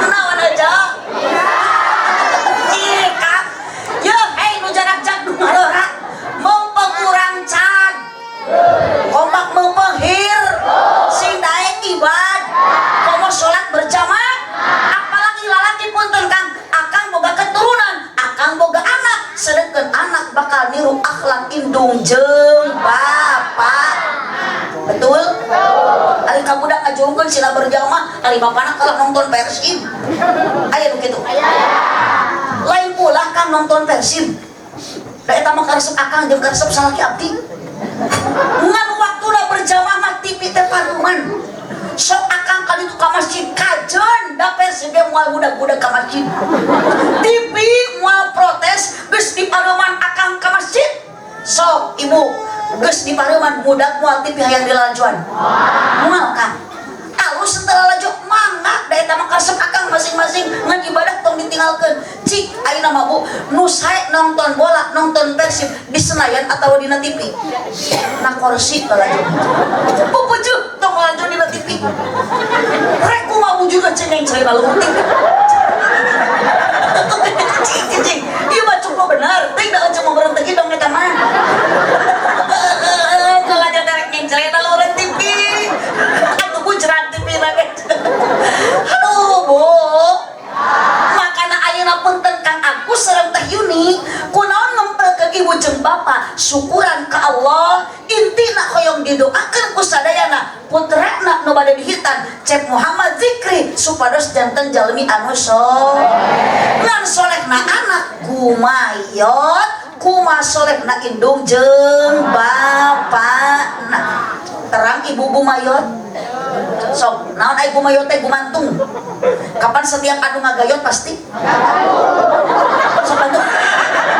Naon aja? Cikap. Yeuh, hei nu jarak jag nu ngarora. Meungpeung urang cag. Kompak meungpeung hir. Sing daek ibad. Komo salat berjamaah. Apalagi lalaki punten Kang, akang boga keturunan, akang boga anak, sedengkeun anak bakal niru akhlak indung jeung bapak. Betul? Ari ka budak ngajurungkeun sila berjamaah, ari bapana kalah nonton Persib. Aya nu kitu? Lain pula Kang nonton Persib. Da eta mah karesep akang jeung karesep salaki abdi. Ngan waktuna berjamaah mah TV teh paruman. Sok akang kali itu ka masjid kajen da Persib ge moal budak-budak ka masjid. TV moal protes geus diparuman akang ka masjid. Sok ibu geus diparuman budak moal TV hayang dilajuan. Moal Kang. Alus teu lalajo mangga da eta mah karesep akang masing-masing ngan ibadah tong ditinggalkeun. Cik ayeuna mah Bu nu sae nonton bola, nonton Persib di Senayan atawa dina TV. Na kursi lalajo. Pupujuh tong lalajo dina TV. Rek kumaha bujur cengeng cai lalu TV. Cik cik, ieu mah cukup bener. Teuing da euceun mah berhenti dong eta mah. Lalajo rek nyencre lalu TV. Atuh bujeran TV lagi. Aduh, Bu. Makana ayeuna punten Kang Agus sareng Teh Yuni, kunaon ngempelkeun ibu jeung bapa syukuran ka Allah, intina hoyong didoakeun ku sadayana putrana nu bade dihitan Cep Muhammad Zikri supados janten jalmi anu soleh. Ngan solehna anak gumayot, kuma solehna indung jeung bapana. Terang ibu gumayot. Sok, naon ai gumayot teh gumantung. Kapan setiap anu ngagayot pasti? Sok bantu.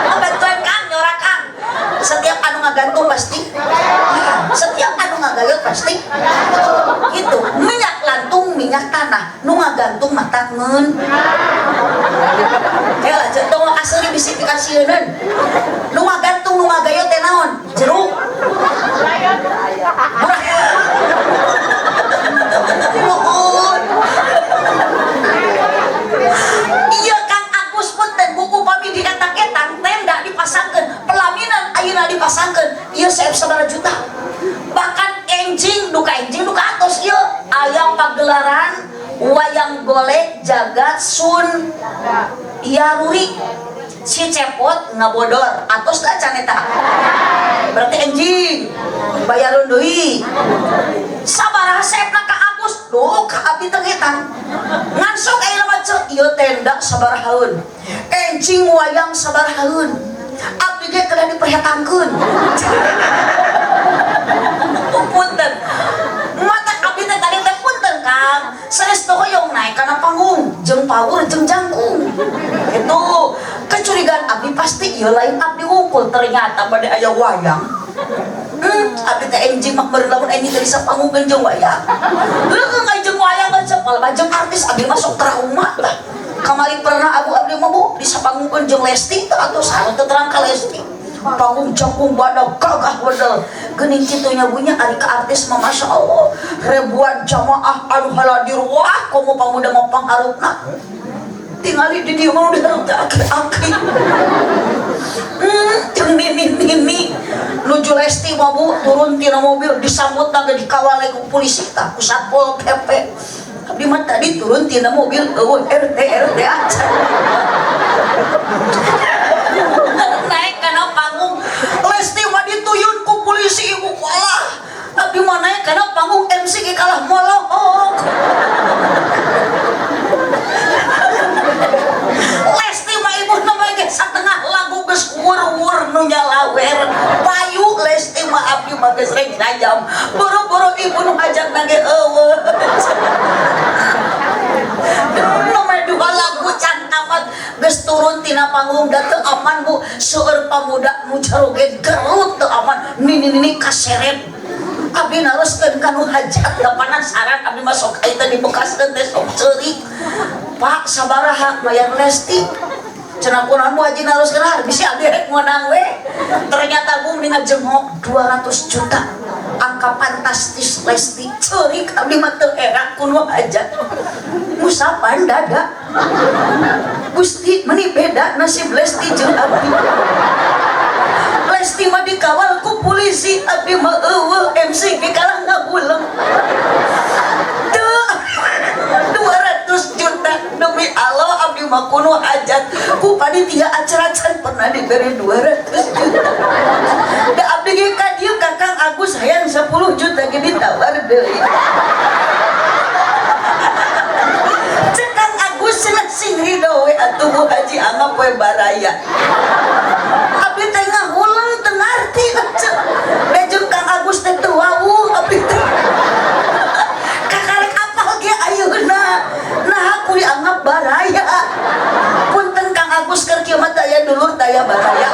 Bantuan Kang, nyora Kang. Setiap anu ngagantung pasti? Setiap anu ngagayot pasti? Gitu. Minyak lantung, minyak tanah. Nu ngagantung mah takngeun. Heula tong kaseuri bisi pikasieun. Nu ngagantung nu ngagayot teh naon? Jeruk. Murah. Nuhun. Iya Kang Agus punten buku pami dietang-etang tenda dipasangkeun, pelaminan ayeuna dipasangkeun, ieu seep sabaraha juta. Bahkan enjing duka atos ieu aya pagelaran Wayang golek jagat sun yaruri si cepot ngabodor atos da can eta berarti enjing bayareun deui sabaraha sepna ka Agus duh ka abdi teu ngetang ngan sok aya mah ceu ieu tenda sabarahaeun enjing wayang sabarahaeun abdi ge kedah diperhetangkeun punten mata abdi teh tadi teh punten Kang sanes teu hoyong naik kana panggung jeung power jeung jangkung itu kecurigaan abdi pasti ieu lain abdi wungkul ternyata bade aya wayang. Abdi teh enjing mah meureun lamun enjing teh bisa panggungkeun jeung wayang. Leukeung aya jeung wayang kan cepal jeung artis abdi masuk trauma tah. Kamari pernah abu abdi mah bu disapanggungkeun jeung Lesti tah atuh anu teu terang ka Lesti. Panggung jangkung badag gagah wedel. Geuning kitu nya bunya ari ka artis mah masya Allah ribuan jamaah anu haladir wah komo pamuda mah pangharupna. Tingali di dieu mah dihareup teh aki-aki. Jeung nini-nini nuju Lesti mah bu turun tina mobil disambut ge dikawal ku polisi tah ku Satpol PP. Abdi mah tadi turun tina mobil eueuh RT RT acan. Naik kana panggung Lesti mah dituyun ku polisi ibu kalah. Abdi mah naik kana panggung MC ge kalah molohok. Lesti mah ibu mah ge satengah lagu geus wur-wur nu nyalawer. Payu Lesti mah abdi mah geus rek sajam. Boro-boro ibu nu hajatna ge eueuh. Nomor dua lagu can tamat geus turun tina panggung da teu aman bu seueur pamuda nu caroge gerut teu aman nini-nini kaseret. Abdi naroskeun ka nu hajat da panasaran abdi mah sok eta dibekaskeun teh sok ceurik. Pak sabaraha bayar Lesti? Cenah kunaon bu haji naroskeun ah bisi abdi rek meunang we. Ternyata bu ngajengok 200 juta. Angka fantastis Lesti ceurik abdi mah teu era ku nu hajat. Musapan dada. Gusti meuni beda nasib Lesti jeung abdi. Lesti mah dikawal ku polisi abdi mah eueuh MC ge kalah ngabuleng. Teu 200 juta demi Allah abdi mah kuno hajat ku panitia acara can pernah diberi 200 juta. Da abdi ge ka dieu ka Kang Agus hayang 10 juta ge ditawar deui. Cek Kang Agus cenah sing ridho we atuh Bu Haji anggap we baraya. Abdi teh ngahuleng teu ngarti cenah. Da jeung Kang Agus teh teu wawuh abdi teh. Kakarek apal ge ayeuna. Nah aku dianggap baraya. Punten Kang Agus keur kieu mah daya dulur daya baraya.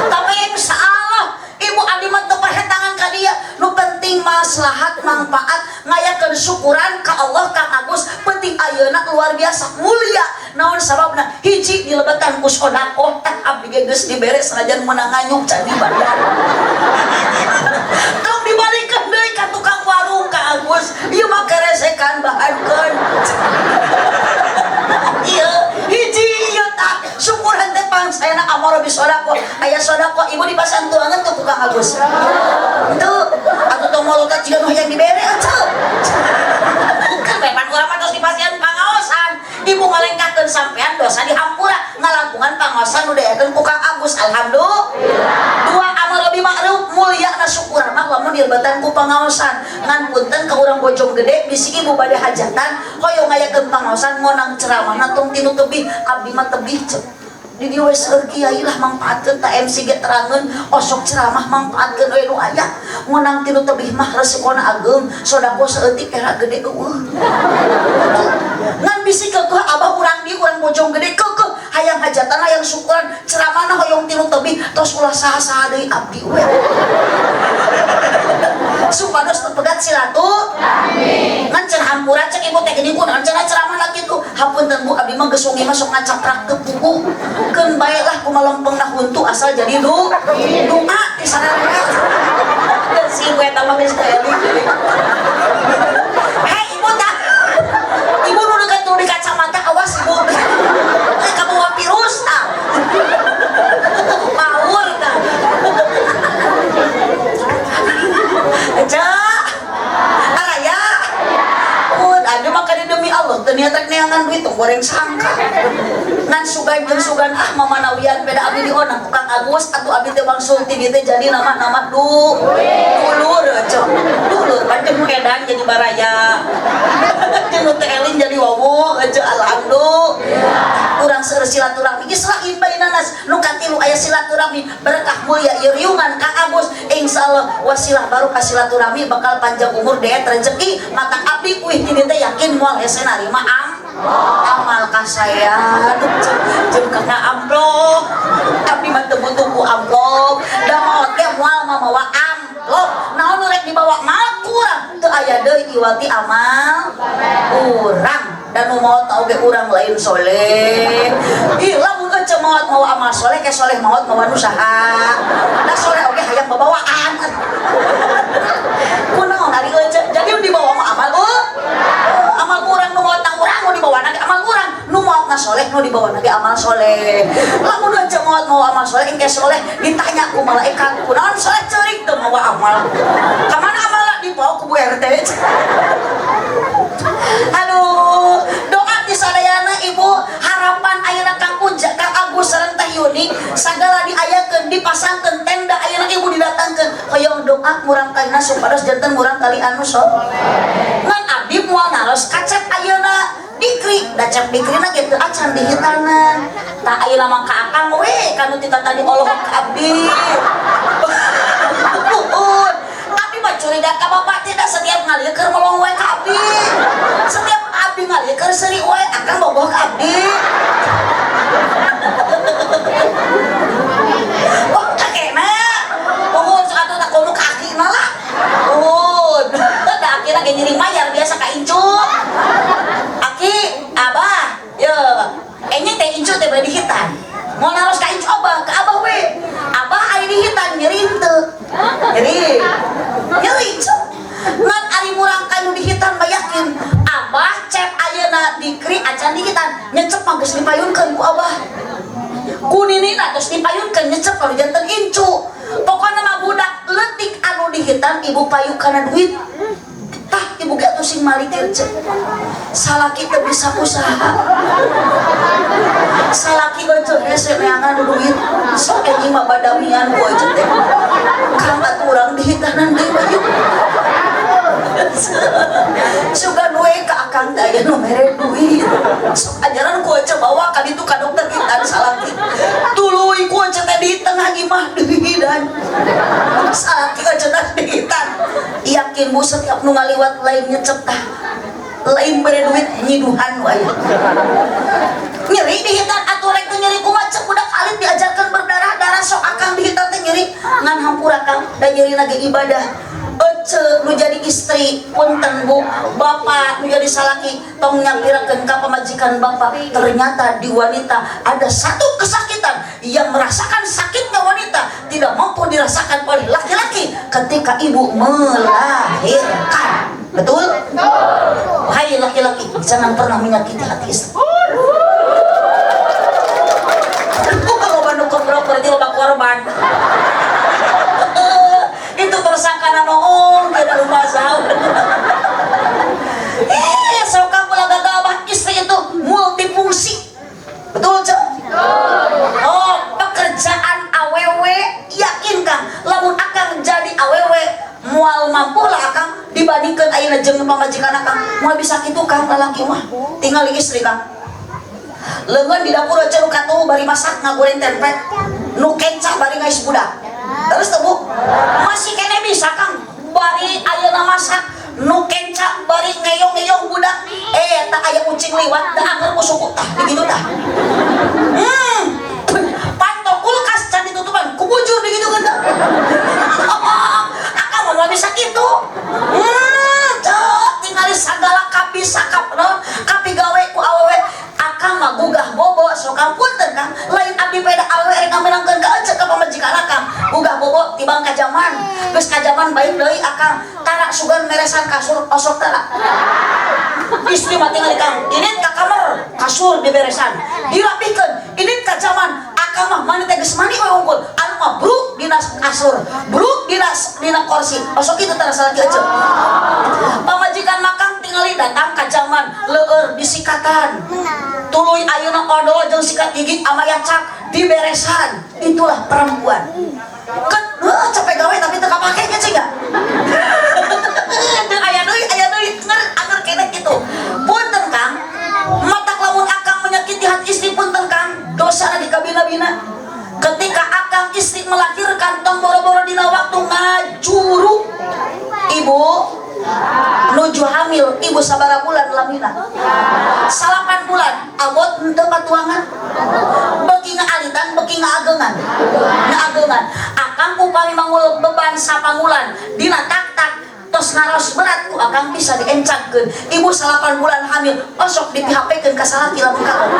Tapi insya Allah ibu abdi mah teu perhetangan ka dia. Nu penting maslahat manfaat ngayakeun syukuran ka Allah Kang Agus penting ayeuna luar biasa mulia. Naon sababna hiji dilebetan ku sodakoh tah abdi ge geus dibere sanajan meunang nganyuk can dibayar. Tong dibalikeun deui ka tukang warung Kang Agus ieu mah keresekan bahankeun. Ieu hiji ieu tah syukuran teh pangsaena amaro bi sodakoh aya sodakoh ibu dipasan tuangan tuh ku Kang Agus. Teu atuh tong molotot jiga nu hayang dibere atuh. Kan beban urang mah tos dipasihan pangaosan. Ibu ngalengkahkeun sampean dosa dihampura ngalangkungan pangaosan nu diayakeun ku Kang Agus alhamdulillah. Dua amaro bi ma'ruf mulyana syukuran mah lamun dilebetan ku pangaosan ngan punten ka urang Bojonggede bisi ibu bade hajatan hoyong ngayakeun pangaosan ngonang ceramahna tong tinu tebih abdi mah tebih cek. Di dieu we seueur kiai lah mangpaatkeun ta MC ge terangeun osok ceramah mangpaatkeun we nu aya ngonang tinu tebih mah resikona ageung sodakoh saeutik era gede eueuh. Ngan bisi keukeuh abah urang dieu urang Bojonggede keukeuh hayang hajatan hayang syukuran ceramahna hoyong tinu tebih tos ulah saha-saha deui abdi we. Supados teu pegat silaturahmi. Ngan cenah hampura cek ibu teh geuning kunaon cenah ceramahna kitu. Hapunten bu abdi mah geus wengi mah sok ngacaprak teu puguh. Keun bae lah kumaha lempengna huntu asal jadi doa di sararea. Si ibu eta mah geus eling. Hei ibu tah. Ibu nu deukeut nu di kacamata awas ibu. Eh kabawa virus tah. Power tah. Cek. Araya. goreng sangka. Ngan sugan jeung sugan ah mamanawian beda abdi dionang ku Kang Agus atuh abdi teh wangsul ti dieu teh jadi nama-nama dulur cek. Dulur pan jeung nu edan jadi baraya. Jeung nu teh eling jadi wowo cek alhamdulillah. Urang seueur silaturahmi islahin bainanas nu katilu aya silaturahmi berkah mulia ieu riungan Kang Agus insyaallah wasilah barokah silaturahmi bakal panjang umur deet rezeki mata abdi kuih ti dieu teh yakin moal hese narima amal ka saya jeung kana amplop abdi mah teu butuh ku amplop da maot ge moal mamawa amplop naon nu rek dibawa maot kurang teu aya deui iwati amal urang dan nu maot oge urang lain soleh. Ih lamun ece maot mawa amal soleh ke soleh maot mawa nu saha da soleh oge hayang babawaan kunaon ari ece jadi nu dibawa mah amal amal urang nu maot urang nu dibawa na ge amal urang nu maotna soleh nu dibawa na ge amal soleh. Lamun ece maot mawa amal soleh engke soleh ditanya ku malaikat kunaon soleh ceurik teu mawa amal ka mana amalna dibawa ku Bu RT. Aduh, doa di sadayana ibu harapan ayeuna Kang Uja, Kang Agus sareng Teh Yuni sagala diayakeun dipasangkeun tenda ayeuna ibu didatangkeun hoyong doa murang kalina supados janten murang kali anu soleh. Ngan abdi moal naros kacep ayeuna dikri da cep dikrina ge teu acan dihitanan. Tah ayeuna mah ka akang we kanu ti tadi olohok ka abdi. Abdi mah curiga ka bapak tidak setiap ngalieukeur melong we ka abdi. Setiap abdi ngalieukeur seuri we akang bogoh ka abdi. Oh kakekna. Nuhun sok atuh tak komo ka akina lah. Nuhun. Da akina ge nyiring mayar biasa ka incu. Aki, abah, ye. Enye teh incu teh bade dihitan. Mau naros ka incu abah, ka abah we. Abah aya dihitan nyeri henteu. Nyeri. Nyeri incu. Ngan ari murang kayu dihitan mah yakin abah cep ayeuna dikri acan dihitan nyecep mah geus dipayunkeun ku abah. Ku ninina tos dipayunkeun nyecep kalau janten incu. Pokona mah budak leutik anu dihitan ibu payu kana duit. Tah ibu ge atuh sing malikeun cek. Salaki teu bisa usaha. Salaki eueuh hese neangan duit. Sok anjing mah badamian ku eueuh teh. Kang atuh urang dihitanan deui mah yuk. Sugan we ka akang teh aya nu mere duit. Sok ajaran ku eueuh bawa ka ditu ka dokter hitan salaki. Tuluy ku eueuh teh di tengah imah dihidan. Salaki eueuh teh dihitan. Yakin bu setiap nu ngaliwat lain nyecep tah. Lain bere duit nyiduhan wae. Nyeri dihitan atuh rek teu nyeri kumaha cek budak alit diajarkan berdarah-darah sok akang dihitan teh nyeri ngan hampura kang da nyerina ge ibadah. Ece nu jadi istri punten bu bapak nu jadi salaki tong nyapirakeun ka pamajikan bapak. Ternyata di wanita ada satu kesakitan yang merasakan sakitnya wanita tidak mampu dirasakan oleh laki-laki ketika ibu melahirkan. Betul? Hai laki-laki, jangan pernah menyakiti hati istri. Kalau bandung kobrok berarti loba korban. Itu tersangka nanoong tidak rumah sahur. Sok kamu laga gabah istri itu multifungsi. Betul cok? Oh, pekerjaan awewe yakin kang lamun akang jadi awewe moal mampu lah akang dibandingkan ayeuna jeung pamajikan akang moal bisa kitu kang lalaki mah tinggal istri kang leungeun di dapur aja nu katuh bari masak ngagoreng tempe nu kenca bari ngais budak. Terus tuh bu masih kene bisa kang bari ayeuna masak nu kenca bari ngeyong-ngeyong budak tak aya ucing liwat da anger ku suku tah digitu tah. Panto kulkas can ditutupan ku bujur digitu kan tah. Akang mah bisa kitu. Cek tingali sagala kabisa kapno kapi gawe ku awewe akang mah gugah bobo sok punten kang lain abdi peda awewe rek ngamenangkeun ka ece ka pamajikan akang gugah bobo tibang kajaman geus kajaman baik deui akang tara sugan meresan kasur osok tara istri mah tingali kang ini ka kamar kasur diberesan dirapikeun ini kajaman akang mah mani teh geus mani we unggul anu mah bruk dina kasur bruk dina kursi osok kitu tara salaki ece pamajikan makang tingali datang ka zaman leueur disikatan. Tuluy ayeuna odol jeung sikat gigi amaya cak diberesan. Itulah perempuan. Kan heuh capek gawe tapi teu kapake nya cing. Teu aya deui nger anger keneh kitu. Punten Kang, matak lamun akang menyakiti hati istri punten Kang, dosa di kabina-bina. Ketika akang istri melahirkan tong boro-boro dina waktu ngajuru. Ibu nuju hamil, ibu sabara bulan lamina? 8 bulan. Abot henteu patuangan? Beki ngaalitan, beki ngaageungan. Ngaageungan. Akang upami mangul beban sapangulan dina tak-tak tos ngaros berat ku akang bisa diencangkeun. Ibu 8 bulan hamil osok di PHP-keun ka salaki lamun kaon.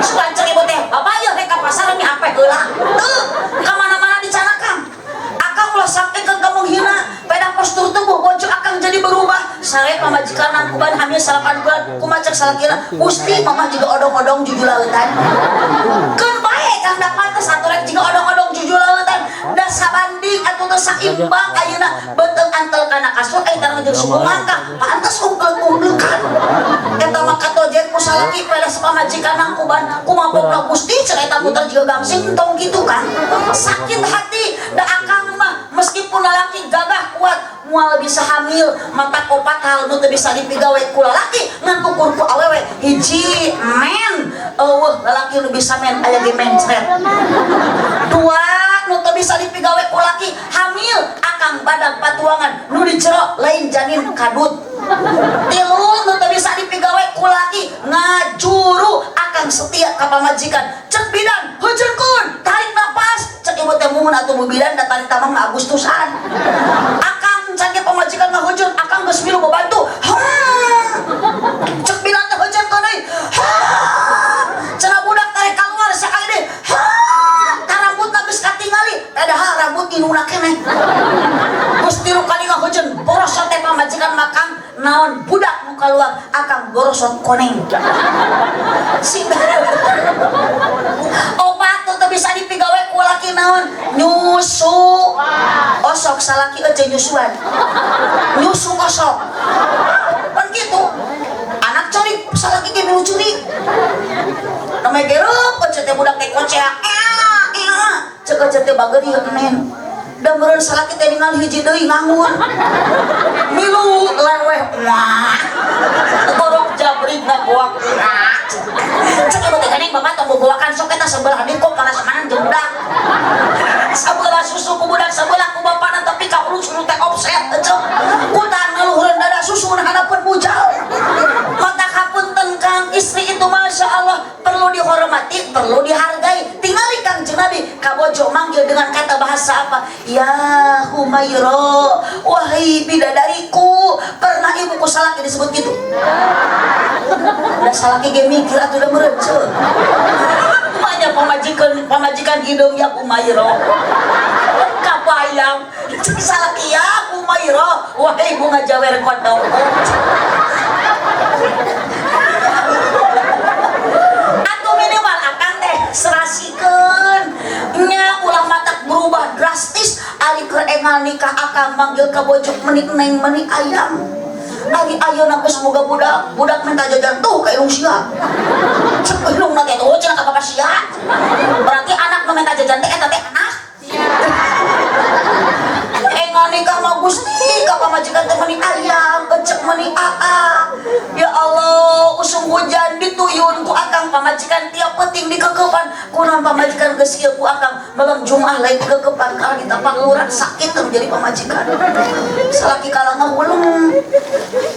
Sugan cek ibu teh, bapak ieu rek ka pasar mi HP heula. Teu, ka mana-mana dicanakan. Akang ulah sampaikan ka menghina, pada postur tubuh bojo akang jadi berubah. Sare pamajikan nangkuban hamil 8 bulan, kumaha cek salakina? Gusti mamah juga odong-odong juju lautan. Keun bae Kang da pantes atuh rek jiga odong-odong juju lautan. Da sabanding atuh teu saimbang ayeuna beuteung antel kana kasur ai tarang jeung suku mangkah. Pantes ungkeung-ungkeungkan. Eta mah katojen ku salaki pada pamajikan nangkuban kumapokna Gusti cek eta puter jiga gangsing entong kitu kan. Sakit hati da akang mah meskipun lalaki gagah kuat moal bisa hamil mata opat hal nu teu bisa dipigawe ku lalaki ngan ukur ku awewe. Hiji men eueuh lalaki nu bisa men aya ge mencret. Dua nu teu bisa dipigawe ku laki hamil akang badag patuangan nu di jero lain janin kadut. Tilu nu teu bisa dipigawe ku laki ngajuru akang setia ka pamajikan. Cek bidan heujeunkeun tarik napas cek ibu teh muhun atuh bu bidan da tarik tamang mah Agustusan. Akang can ge pamajikan ngahujeun akang geus milu babantu. Cek bidan teh heujeunkeun deui. Cenah budak tarik kaluar sakali deui. Karambutna geus katingali padahal rambut indungna keneh. Geus tilu kali ngahujeun borosot teh pamajikan makang naon budak nu kaluar akang borosot koneng. Si opat teu bisa dipigawe ku laki naon nyusu. Osok salaki eueuh nyusuan. Nyusu osok. Pan kitu. Anak curi salaki ge milu curi. Namanya gerep eueuh teh budak teh koceak. Cek eueuh teh bager ieu nen. Da meureun salaki teh ningali hiji deui nganggur. Milu leweh wah. Gorok jabrig ngagoak. Cek ibu teh geuning bapak tong bogoakan sok eta sebelah dingkok parasmanan jeung budak. Sabelah susu ku budak sabelah ku bapana tapi ka hulu susu teh offset cek. Kutan ngaluhureun dada susu na hanapeun bujal. Mata hapunten Kang, istri itu masya Allah perlu dihormati, perlu dihargai. Tingali Kangjeng Nabi kabojo manggil dengan kata bahasa apa? Ya Humairo, wahai bidadariku. Pernah ibuku salaki disebut gitu? Da salaki ge mikir atuh da meureun ceu. Banyak pamajikan hidung ya Humairo. Kabayang salaki ya Humairo, wahai bunga jawer kodong. Atuh minimal akang teh serasikeun nya ulah matak berubah drastis. Ari keur engal nikah akang manggil ka bojo meni neng meni ayam. Ari ayeuna geus boga budak, budak minta jajan tuh ka ilung sia. Cek ilungna teh tuh cenah ka bapak sia. Berarti anak nu minta jajan teh eta teh anak. Engal nikah mah Gusti ka pamajikan teh meni ayam, ecek meni aa. Ya Allah, usum hujan dituyun ku akang pamajikan tiap penting dikekepan. Kunaon pamajikan geus ieu ku akang malam Jumat lain dikekepan kalau ditapak lurah sakit teu jadi pamajikan. Salaki kalah ngahuleng.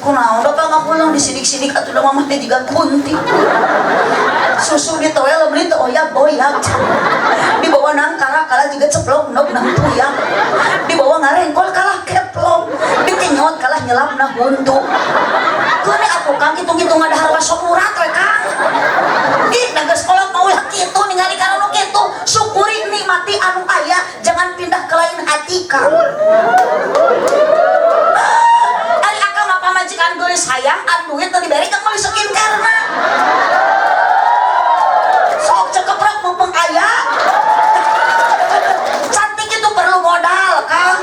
Kunaon da ngahuleng disidik-sidik atuh da mamah teh jiga kunti. Susu ditoel meuni teu oyak-oyak. Dibawa nangkara kalah jiga ceplok nog nang puyang. Dibawa ngarengkol kalah keplong. Ditinyot kalah nyelapna huntu. Keun atuh Kang hitung-hitung ada harwa sok murah we Kang. Ih, da geus kolot mah ulah kitu ningali kana nu kitu. Syukuri nikmati anu aya, jangan pindah ke lain hati Kang. Ari akang mah pamajikan geulis hayang anu duit teu dibere kang meuli skincare-na. Sok cekeprok mumpung aya. Cantik itu perlu modal Kang.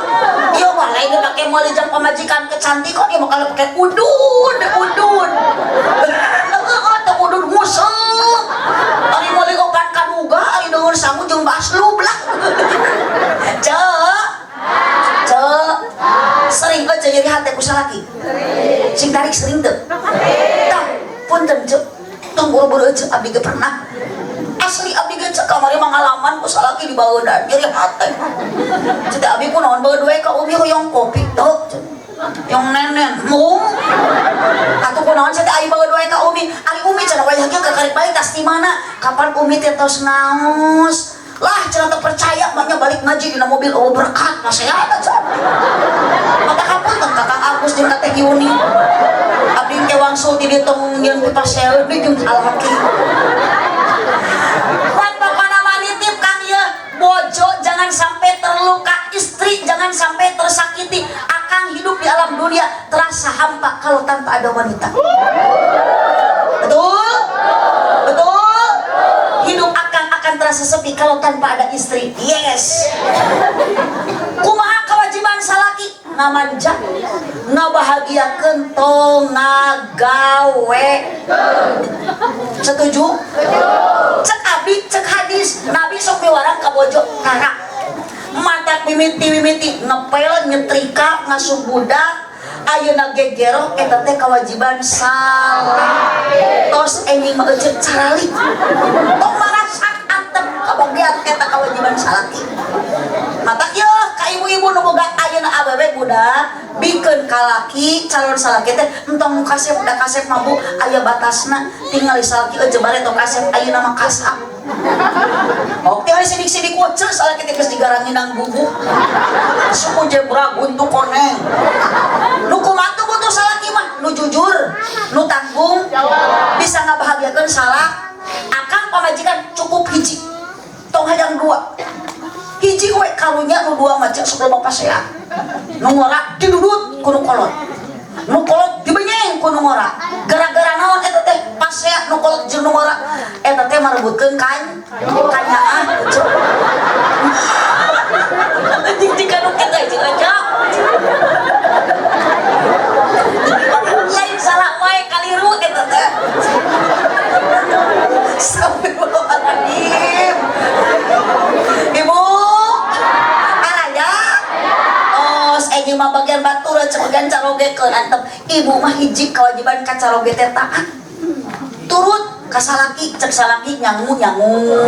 Ieu mah lain dipake meuli jang pamajikan Kecantikan ieu mah kalau pakai udun, udun. Heeh, teu udun nguseup. Ari meuli opat kaduga, ari deungeun sangu jeung baslub lah. Cek. Cek. Sering aja nyeri hate ku salaki. Sing tarik sering teu? Tah, punten cek. Tong buru-buru cek, abdi ge pernah. Asli abdi ge cek kamari mangalaman ku salaki dibaeudan nyeri hate. Cek abdi kunaon baeud we ka umi hoyong kopi teu. Yang nenen mung. Atuh kunaon cek ai baeud we ka umi? Ari umi cenah wayah kieu kakarik balik tas di mana? Kapan umi teh tos ngaos? Lah cenah teu percaya mah balik ngaji dina mobil, oh berkat nasehat cenah. Mata kapunten ka Kang Agus jeung ka Teh Yuni. Abdi teh wangsul ti dieu tong nyeun pipaseun deui jeung salaki. Wan pokona mah nitip Kang ieu, bojo jangan sampai terluka, istri jangan sampai tersakiti. Akang hidup di alam dunia terasa hampa kalau tanpa ada wanita. Betul? Betul? Hidup akang akan terasa sepi kalau tanpa ada istri. Yes. Kumaha kewajiban salaki? Ngamanja, ngabahagiakeun, tong ngagawe. Setuju? Cek abdi, cek hadis, Nabi sok miwarang ka bojo tara. Matak mimiti-mimiti ngepel, nyetrika, ngasuh budak, ayeuna gegero eta teh kewajiban salaki. Tos enjing mah eceuk caralik. Tong marasak antep kabagian eta kewajiban salaki. Matak yeuh ka ibu-ibu nu boga ayeuna awewe budak bikeun ka laki calon salaki teh entong kasep, da kasep mah bu aya batasna. Tingali salaki eueuh bareto kasep, ayeuna mah kasap. Oh, tingali sidik-sidik wece salaki teh geus digaranginang bubu. Suku jebra buntu koneng. Nu kumaha tuh butuh salaki mah? Nu jujur, nu tanggung, bisa ngabahagiakeun salak. Akang pamajikan cukup hiji. Tong hayang dua. Hiji we karunya, nu dua mah cek sok loba pasea. Nu ngora didudut ku nu kolot. Nu kolot dibenyeng ku nu ngora. Gara-gara naon eta teh pasea nu kolot jeung nu ngora? Eta teh marebutkeun kan kanyaah cek. Jeung jika nu kitu aja aja. Lain salah wae kaliru eta teh. Astagfirullahaladzim. Ibu, araya, tos enjing mah bagian batur cek bagian carogekeun antep. Ibu mah hiji kewajiban ka caroge teh taat. Turut ka salaki, cek salaki nyangu nyangu.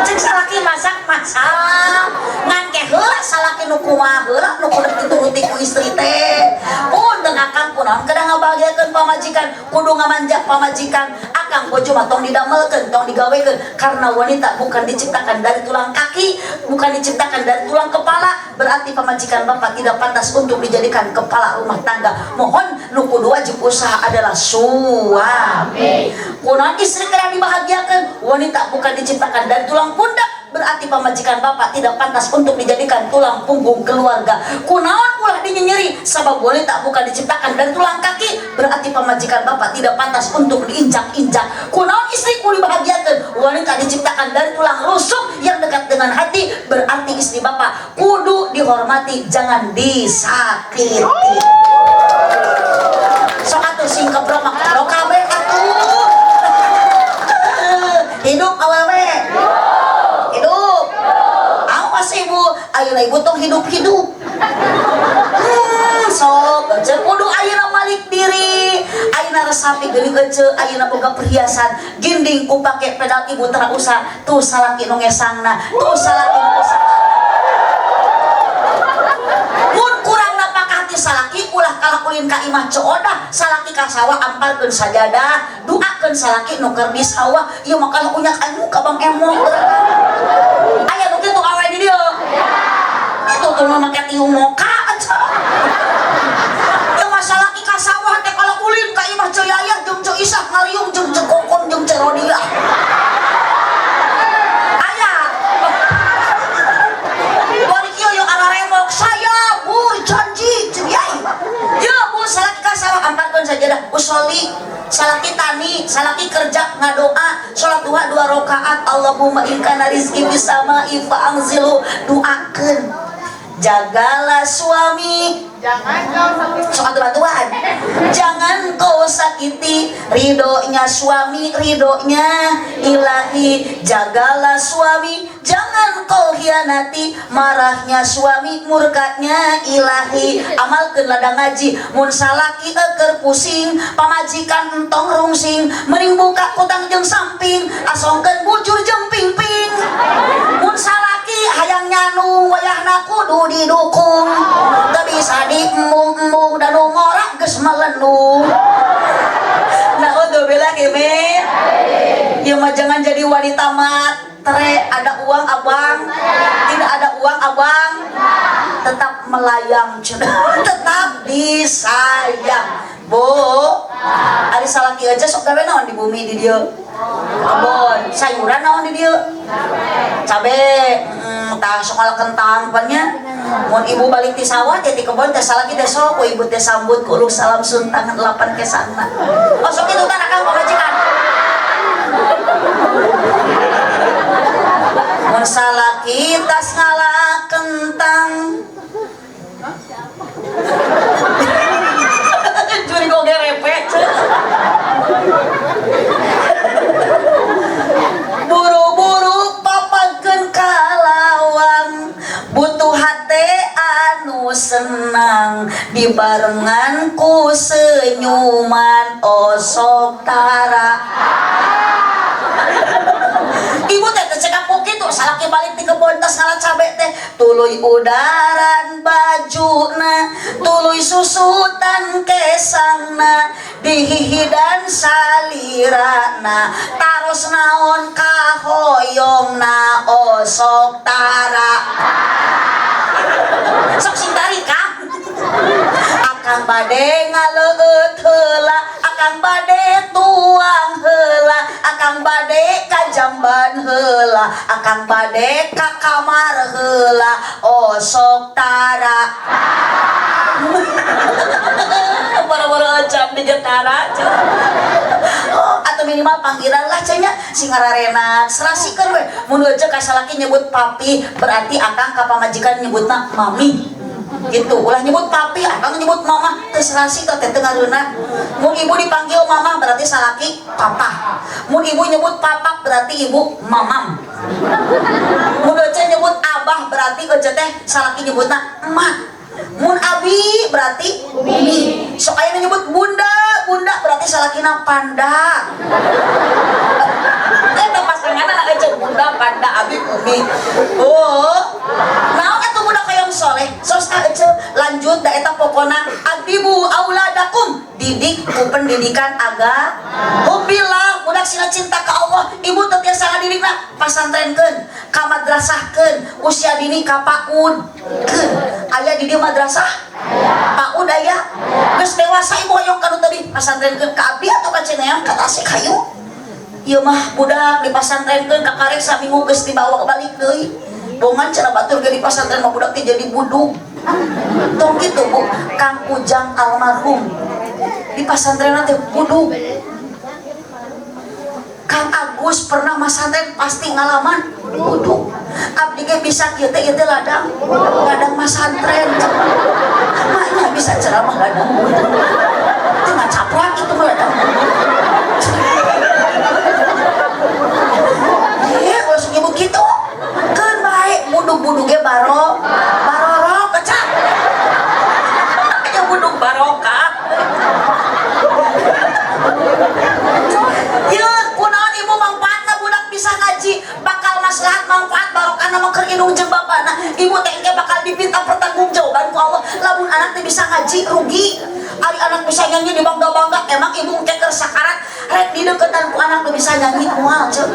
Cek salaki masak masak. Ngan ke heula salaki nu kumaha heula nu kudu dituruti ku istri teh. Punten akang kunaon kedah ngabahagiakeun pamajikan, kudu ngamanja pamajikan. Akang bojo mah tong didamelkeun, tong digawekeun karena wanita bukan diciptakan dari tulang kaki, bukan diciptakan dari tulang kepala, berarti pamajikan bapak tidak pantas untuk dijadikan kepala rumah tangga. Mohon nu kudu wajib usaha adalah suami. Kunaon istri kedah dibahagiakeun, wanita bukan diciptakan dari tulang pundak, berarti pamajikan bapak tidak pantas untuk dijadikan tulang punggung keluarga. Kunaon ulah dinyenyeri, sabab wanita bukan diciptakan dari tulang kaki, berarti pamajikan bapak tidak pantas untuk diinjak-injak. Kunaon istri kudu dibahagiakeun, wanita diciptakan dari tulang rusuk yang dekat dengan hati, berarti istri bapak kudu dihormati, jangan disakiti. Sok atuh sing kebrok mah kebrok kabeh atuh. Hidup awewe. Hidup. Awas ibu, ayeuna ibu tong hidup-hidup. Sok ece kudu ayeuna malik diri. Ayeuna resapi geuning ece, ayeuna boga perhiasan, ginding ku pake pedal ibu tara usah. Tuh salaki nu ngesangna, tuh salaki nu usaha. Mun kurang napakah ti salaki ulah kalah ulin ka imah ceodah, salaki ka sawah ampalkeun sajadah, duakeun salaki nu keur di sawah, ieu mah kalah unyak anu ka Bang Emong. Aya nu kitu awe di dieu. Itu tuh nu make tiung moka aja. Ieu mah salaki ka sawah teh kalah ulin ka imah Ceu Yayah jeung Ceu Isah ngaliung jeung Ceu Kokom jeung Ceu Rodiah. Aya. Bari kieu yo araremok saya bu janji Ceu Yai. Ye bu salaki ka sawah ampalkeun sajadah usolli, salaki tani, salaki kerja ngadoa, salat duha 2 rakaat, Allahumma in kana rizki fis sama'i fa anzilu, duakeun. Jagalah suami, jangan kau sakiti. Sok bantuan. Jangan kau sakiti, ridhonya suami, ridhonya ilahi. Jagalah suami, jangan kau hianati, marahnya suami, murkanya ilahi. Amalkeun ladang ngaji, mun salaki eukeur pusing, pamajikan entong rungsing, mending buka kutang jeung samping, asongkeun bujur jeung pingping. Mun salaki hayang nyanung, wayahna kudu didukung, teu bisa diembung-embung dan ngorak geus melendung. Naudzubillah min. Ya mah jangan jadi wanita matre, ada uang abang, tidak ada uang abang, tetap melayang, tetap disayang. Bu, ari salaki aja sok gawe naon di bumi di dieu? Kebon, sayuran naon di dieu? Cabe, tah sok ngala kentang pan nya. Mun ibu balik ti sawah teh ti kebon teh salaki teh sok ku ibu teh sambut ku uluk salam suntangan 8 kesana. Oh sok kitu tah akang pamajikan. Mun salaki tas ngala kentang. Curi goge repet. Buru-buru papageun kalawang, butuh hate anu senang, dibarengan ku senyuman osok tara. Ibu teh teu cekap ku kitu, salaki balik ti kebon tas ngala cabe teh, tuluy udaran bajuna, tuluy susutan kesangna, dihihidan salirana, taros naon kahoyongna osok tara. Sok sing tarik kang. Akang bade ngaleueut heula, akang bade tuang heula, akang bade ka jamban heula, akang bade ka kamar heula, osok tara. Boro-boro jam di getara. Oh, atau minimal panggilan lah cenah sing ngararenak, serasikeun we. Mun aja ka salaki nyebut papi, berarti akang ka pamajikan nyebutna mami. Gitu, ulah nyebut papi, akang nyebut mama, teu serasi teh teu ngareuna. Mun ibu dipanggil mama berarti salaki papa. Mun ibu nyebut papa berarti ibu mamam. Mun aja nyebut abah berarti aja teh salaki nyebutna emak. Mun abi berarti umi. Sok aya nyebut bunda, bunda berarti salakina panda. Eta pasanganna aja bunda, panda, abi, umi. Oh, naon atuh budak hayang soleh? Sos aja lanjut da eta pokona adibu auladakum, didik ku pendidikan agama. Hubillah budak sina cinta ka Allah, ibu teu tiasa ngadidikna pasantrenkeun, ka madrasahkeun, usia dini ka PAUD-keun. Aya di dieu madrasah? PAUD aya? Geus dewasa ibu hoyong ka nu teuing pasantrenkeun ka abdi atau ka Cineam ka Tasik hayu. Ieu mah budak dipasantrenkeun ka karek saminggu geus dibawa balik deui. Bongan cenah batur ge dipasantren mah budak teh jadi buduk. Tong kitu Bu, Kang Ujang almarhum di pasantren teh buduk. Kang Agus pernah masantren pasti ngalaman buduk. Abdi ge bisa kieu teh ieu teh ladang, ladang masantren. Maknya bisa ceramah ladang buduk. Teu ngacaprak itu mah ladang buduk. Langsung nyebut gitu. Keun bae buduk-buduk ge baro, barorok kecap. Nya buduk barokah. Ye, kunaon ibu mangfaatna budak bisa ngaji, bakal maslahat manfaat barokahna mah keur indung jeung bapana. Ibu teh engke bakal dipinta pertanggungjawaban ku Allah. Lamun anak teh bisa ngaji rugi. Ari anak bisa nyanyi dibangga-bangga, emang ibu engke keur sakarat rek dideukeutan ku anak teu bisa nyanyi moal ceuk.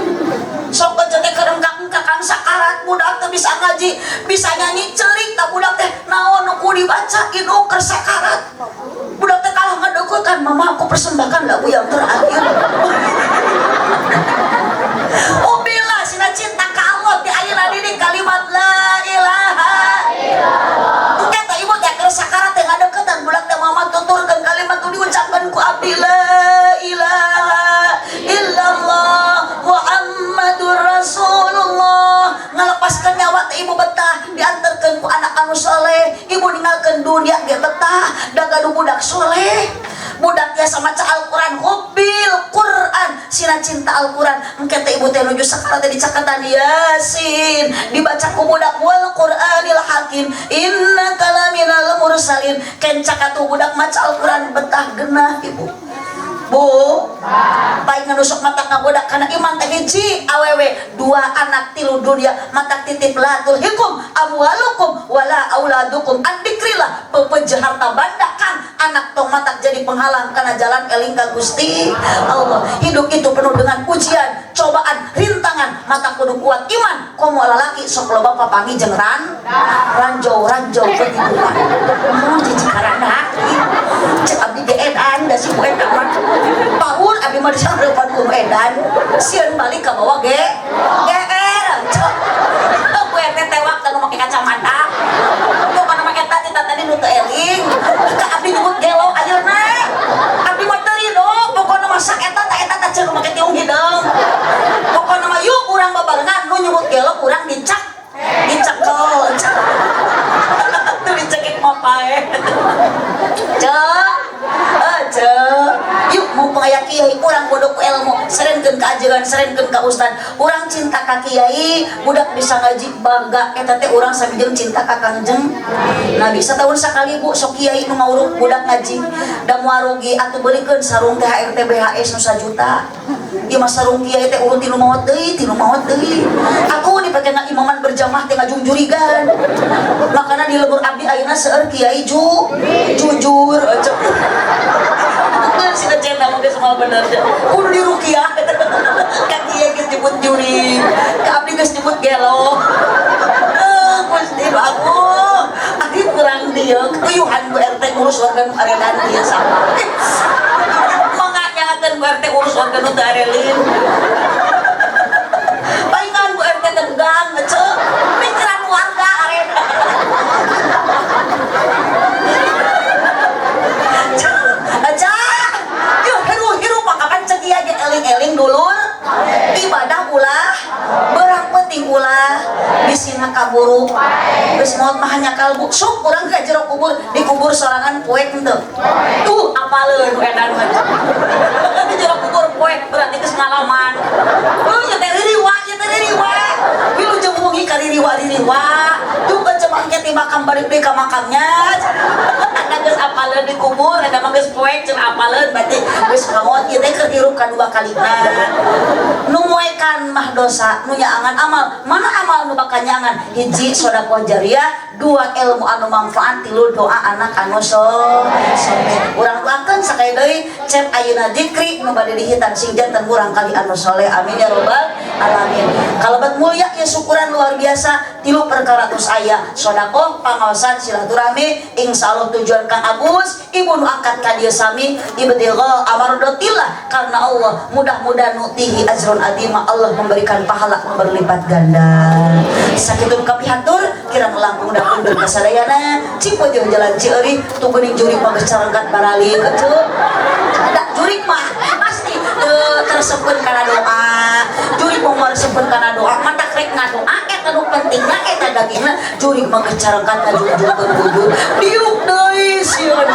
Sok teh keur engkak-engkakan sakarat budak teu bisa ngaji, bisa nyanyi cerik tah budak teh naon nu ku dibaca indung keur sakarat. Budak teh kalah ngadeukeutkan, mama aku persembahkan lagu yang terakhir. Ubila sina cinta ka Allah ti ayeuna didik kalimat la ilaha illallah. Engke teh ibu teh keur sakarat teh ngadeuketan budak teh mama tuturkeun kalimat nu diucapkeun ku abdi la ilaha illallah Muhammadur Rasulullah. Ngalepaskeun nyawa teh teh ibu betah diantarkeun ku anak anu soleh, ibu ninggalkeun dunia ge betah da gaduh budak soleh. Budak biasa maca Al-Quran, hubbil Quran, sina cinta Al-Quran. Engke teh ibu teh nuju sakarat teh dicakatan Yasin, dibaca ku budak wal Qur'anil Hakim, innaka laminal mursalin. Kencak atuh budak maca Al-Quran betah genah ibu. Bu, baik nganusuk mata ngagoda karena iman teh hiji awewe dua anak tilu dunia mata titip la tulhikum amwalukum wala auladukum an dzikrillah. Pepeje harta banda kan anak tong matak jadi penghalang karena jalan eling ka Gusti Allah. Hidup itu penuh dengan ujian, cobaan, rintangan, mata kudu kuat iman. Komo lalaki sok loba papanggih jeung ranjau ranjau ketiduran mau cici karana. Cek abdi ge edan da si bu eta mah paur abdi mah disangrepan ku edan sieun balik ka bawah ge GR. Cek bu eta tewak tanu make kacamata. Pokona mah eta ti tadi nu teu eling ka abdi nyebut gelo ayeuna abdi mah teu rido. Pokona mah sak eta ta eta ta ceuk make tiung hideung. Pokona mah yuk urang babarengan nu nyebut gelo urang dicak dicekel tuh dicekik mah pae. Cek eh cek yuk mumpung aya kiai urang bodoh ku ilmu, serenkeun ka ajengan, serenkeun ka ustad. Urang cinta ka kiai, budak bisa ngaji bangga eta teh urang sami jeung cinta ka Kangjeng Nabi. Setahun sakali bu sok kiai nu nguruk budak ngaji da moal rugi atuh beulikeun sarung THR TBHS nu sajuta. Ieu mah sarung kiai teh urut tinu maot deui, tinu maot deui. Aku dipake imaman berjamaah teh ngajungjurigan. Makana di lembur abdi ayeuna seueur kiai jujur cek. Geus sina cenah mah geus moal bener. Kudu diruqyah. Ka kiai geus nyebut jurig, ka abdi geus nyebut gelo. Eh, Gusti aku. Abdi kurang dieu, kuyuhan Bu RT ngurus warga nu aredan ieu sama. Mangga nyahakeun Bu RT urus warga nu teu arelin. Palingan Bu RT tegang ngece pikiran warga arena. Aja, yuk hiru-hiru pakapan cek ieu ge eling-eling dulur. Ibadah ulah, berang penting ulah, bisina kaburu. Geus maot mah hanya kalbu. Sok urang ka jero kubur, dikubur sorangan poek henteu. Tuh apaleun nu edan mah. Di jero kubur poek berarti geus ngalaman. Tuh nya teh ririwa, nya teh ririwa. Wilujeng wengi ka ririwa-ririwa. Duh aja mangke ti makam balik deui ka makamnya. Ada geus apaleun di kubur, ada mah geus poek cenah apaleun berarti geus maot ieu teh keur hirup kadua kalina. Nu moekan mah dosa, nu nyaangan amal. Mana amal nu bakal nyaangan? Hiji sedekah jariah, dua ilmu anu manfaat, tilu doa anak anu soleh. Urang doakeun sakali deui cep ayeuna dikri nu bade dihitan sing janten urang kali anu soleh. Amin ya robbal alamin. Kalabat mulia ya syukuran luar biasa tilu perkara tos aya sedekah, pangaosan, silaturahmi. Insyaallah tujuan Kang Agus ibu nu angkat ka dieu sami ibtigha amardotillah karena Allah, mudah-mudahan nutihi ajron adima, Allah memberikan pahala berlipat ganda. Sakitu kapihatur kirang langkung da punten kasadayana. Cipojoh jalan Cieurih tuh geuning jurig mah geus carengkat baralik atuh. Da jurig mah pasti teu teresepkeun kana doa. Jurig mah meresepkeun kana doa, matak rek ngadoa eta nu pentingna eta dagingna. Jurig mah geus carengkat ngajungjungkeun bujur diuk deui sieun.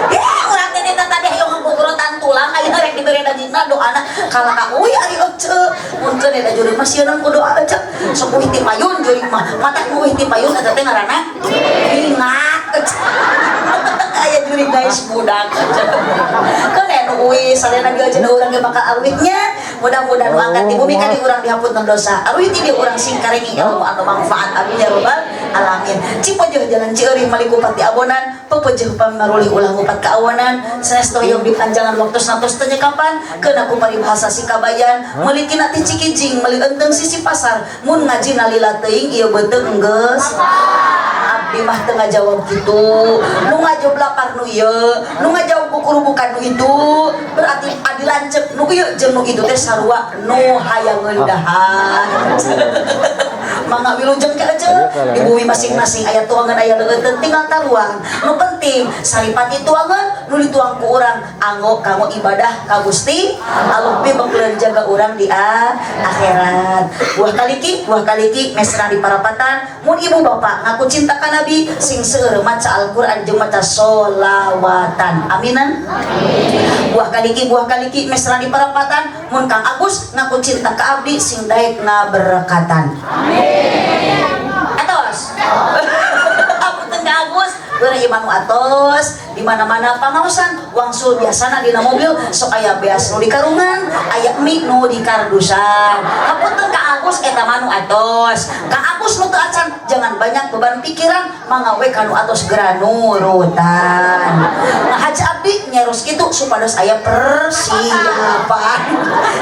Ya urang teh tadi hayoh ngagugurotan tulang ayeuna rek dibere dagingna doana kalah ka uy ari ece mun teu da jurig mah sieun ku doa ece sok uih ti payun jurig mah matak uih ti payun eta teh ngaranna ingat ece. Aya jurig guys budak ece keun anu uih salena dia aja urang ge bakal aruihnya. Mudah-mudahan nu angkat di bumi kali urang dihapunten dosa aruih ti dieu urang sing karengi ilmu anu manfaat. Amin ya robbal alamin. Cipojoh jalan Cieurih malikupat di abonan pepejeh pamarulih ulah ngupat kaawanan sanes toyong dipanjangan waktu satos teu kapan keuna ku paribahasa si kabayan meuli tina ti Cikijing meuli enteng sisi pasar mun ngaji nalila teuing ieu beuteung geus. Abdi mah teu ngajawab kitu, nu ngajawab lapar nu ieu, nu ngajawab kukurubukan nu itu. Berarti adi lanceuk nu ieu jeung nu itu teh sarua nu hayangeun dahar. Mangga wilujeng ke aja di bumi masing-masing aya tuangan, aya leueut, tinggal taruang. Nu penting saripati tuangan nu dituang ku urang anggo kanggo ibadah ka Gusti Allah, pibekleun jaga urang di akhirat. Buah kaliki, buah kaliki mesra di parapatan, mun ibu bapak ngaku cinta ka Nabi, sing seueur maca Al-Qur'an jeung maca solawatan. Aminan. Buah kaliki, buah kaliki mesra di parapatan, mun Kang Agus ngaku cinta ka abdi, sing daek ngaberkatan. Atos. Apunten Kang Agus, beureum iman nu atos di mana-mana pangaosan wangsul biasana dina mobil sok aya beas nu di karungan, aya mie nu di kardusan. Hapunten Kang Agus, eta mah nu atos. Kang Agus nu teu acan, jangan banyak beban pikiran, mangga we kanu atos geura nurutan. Ngahaja abdi nyerus kitu supados aya persiapan,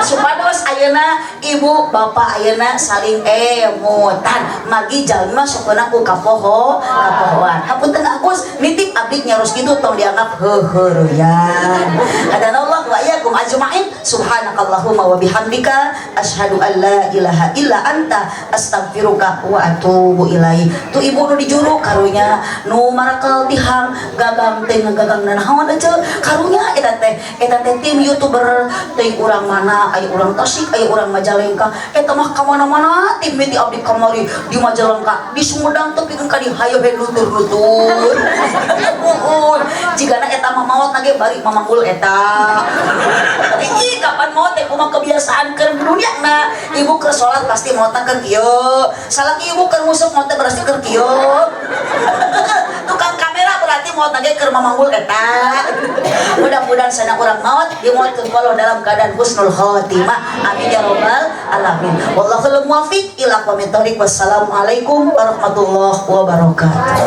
supados ayeuna ibu bapak ayeuna saling emutan, magi jalma sok ku kapoho kapohoan. Hapunten Agus, nitip abdi nyerus kitu, tong dianggap heuheureyan. Hadanallah wa iyyakum ajmain. Subhanakallahumma wa bihamdika, asyhadu an la ilaha illa anta, astaghfiruka wa atubu ilaik. Tuh ibu nu di juru, karunya nu marakel tihang gagang teh, ngagagang naon aja, karunya eta teh, eta teh tim youtuber teh urang mana, aya urang Tasik, aya urang Majalengka. Eta mah ka mana-mana tim ti abdi kamari di Majalengka, di Sumedang, tapi ka di hayo he nutur-nutur. Muhun jigana eta mah maot nage bari mamanggul eta. Ih, kapan maot teh kumaha kebiasaan keur dunia na. Ibu keur salat pasti maotna keur kieu, salaki ibu keur nguseup maotna berarti keur kieu, tukang kamera berarti maot nage keur mamanggul eta. Mudah-mudahan sana urang maot dimaotkeun kalau dalam keadaan husnul khotimah. Amin ya robbal alamin. Wallahul muwaffiq ila aqwamit thoriq. Wassalamualaikum warahmatullahi wabarakatuh.